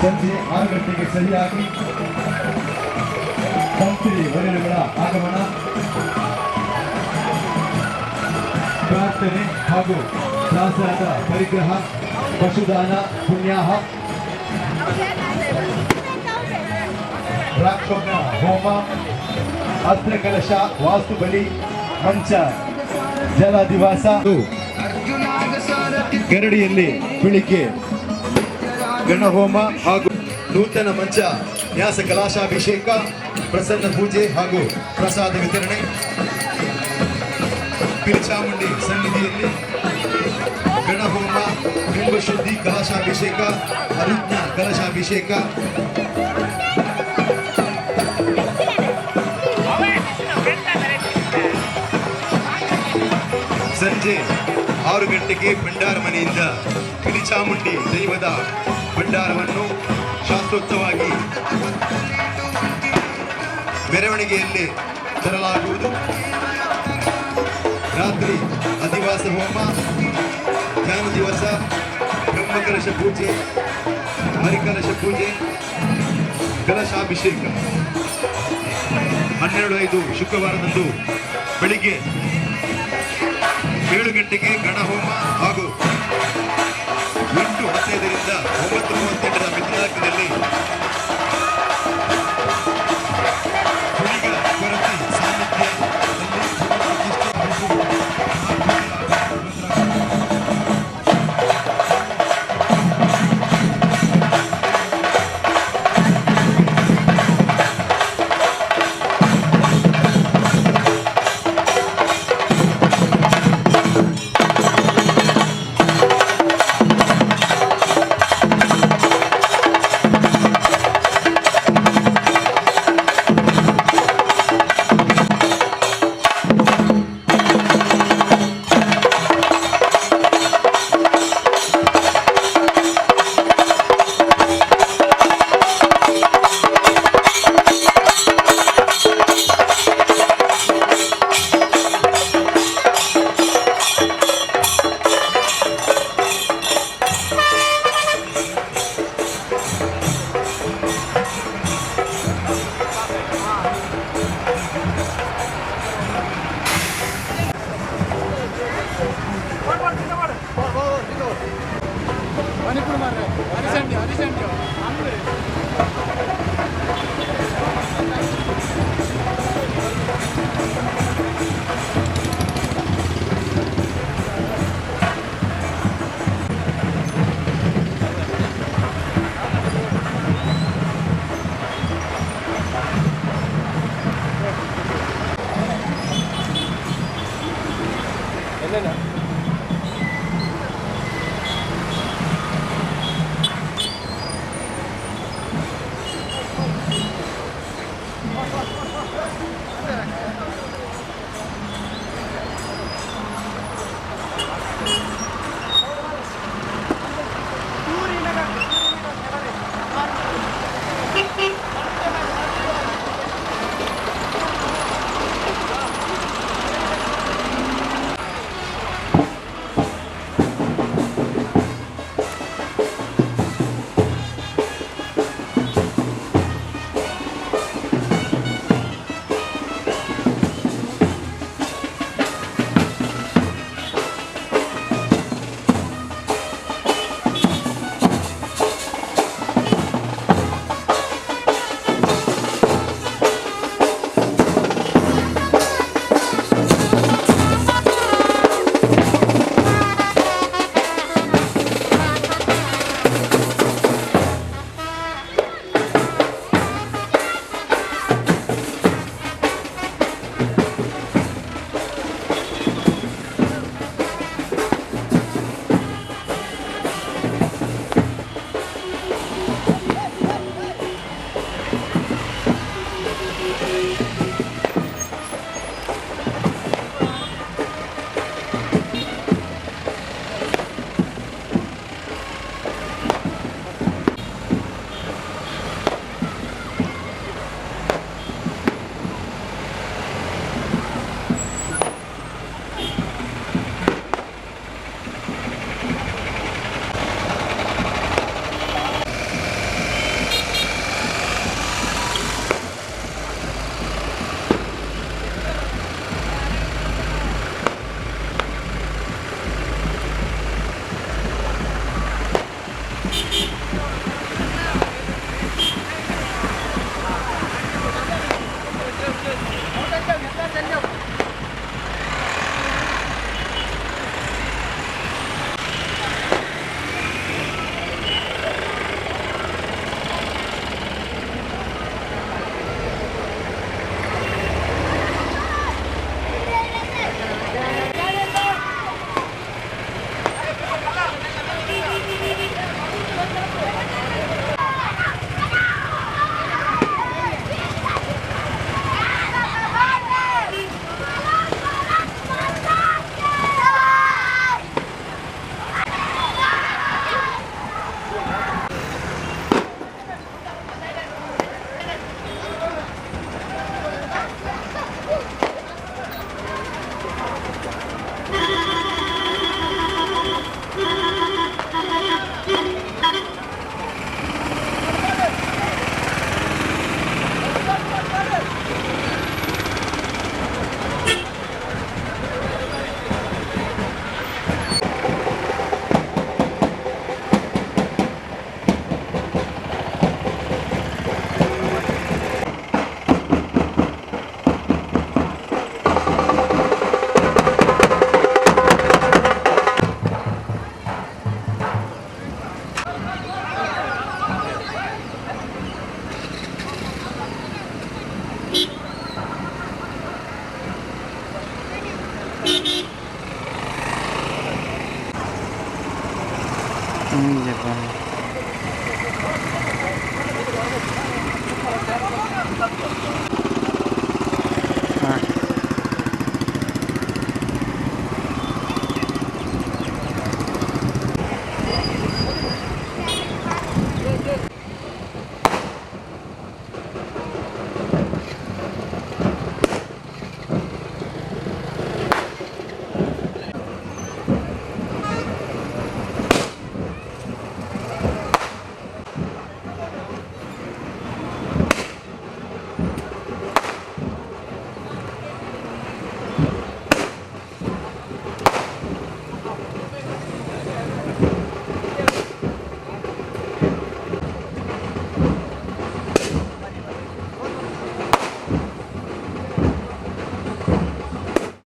I: ಸಂಜೆ 6 ಗಂಟೆಗೆ ಸರಿಯಾಗಿ ತಂತ್ರಿ ವರಗಳ ಆಗಮನ, ಪ್ರಾರ್ಥನೆ ಹಾಗೂ ದಾಸರದ ಪರಿಗ್ರಹ, ಪಶುದಾನ, ಪುಣ್ಯಾಹ, ರಾಕ್ಷೋಗ್ನ ಹೋಮ, ಅಸ್ತ್ರಕಲಶ, ವಾಸ್ತು ಬಲಿ, ಮಂಚ, ಜಲಾಧಿವಾಸ. ಗರಡಿಯಲ್ಲಿ ಬೆಳಿಗ್ಗೆ ಗಣಹೋಮ ಹಾಗೂ ನೂತನ ಮಂಚ ನ್ಯಾಸ ಕಲಾಶಾಭಿಷೇಕ, ಪ್ರಸನ್ನ ಪೂಜೆ ಹಾಗೂ ಪ್ರಸಾದ ವಿತರಣೆ. ಪಿಲಿಚಾಮುಂಡಿ ಸನ್ನಿಧಿಯಲ್ಲಿ ಗಣಹೋಮ, ಬಿಂಬಶುದ್ಧಿ ಕಲಶಾಭಿಷೇಕ, ಅರುಜ್ಞ ಕಲಶಾಭಿಷೇಕ. ಸಂಜೆ 6 ಗಂಟೆಗೆ ಭಂಡಾರ ಮನೆಯಿಂದ ಪಿಲಿಚಾಮುಂಡಿ ದೈವದ ಭಂಡಾರವನ್ನು ಶಾಸ್ತ್ರೋಕ್ತವಾಗಿ ಮೆರವಣಿಗೆಯಲ್ಲಿ ತರಲಾಗುವುದು. ರಾತ್ರಿ ಅಧಿವಾಸ ಹೋಮ, ಧ್ಯಾನ ದಿವಸ, ಬ್ರಹ್ಮಕಲಶ ಪೂಜೆ, ಹರಿಕಲಶ ಪೂಜೆ, ಕಲಶಾಭಿಷೇಕ. 12/5 ಶುಕ್ರವಾರದಂದು ಬೆಳಿಗ್ಗೆ 7 ಗಂಟೆಗೆ ಗಣಹೋಮ ಹಾಗೂ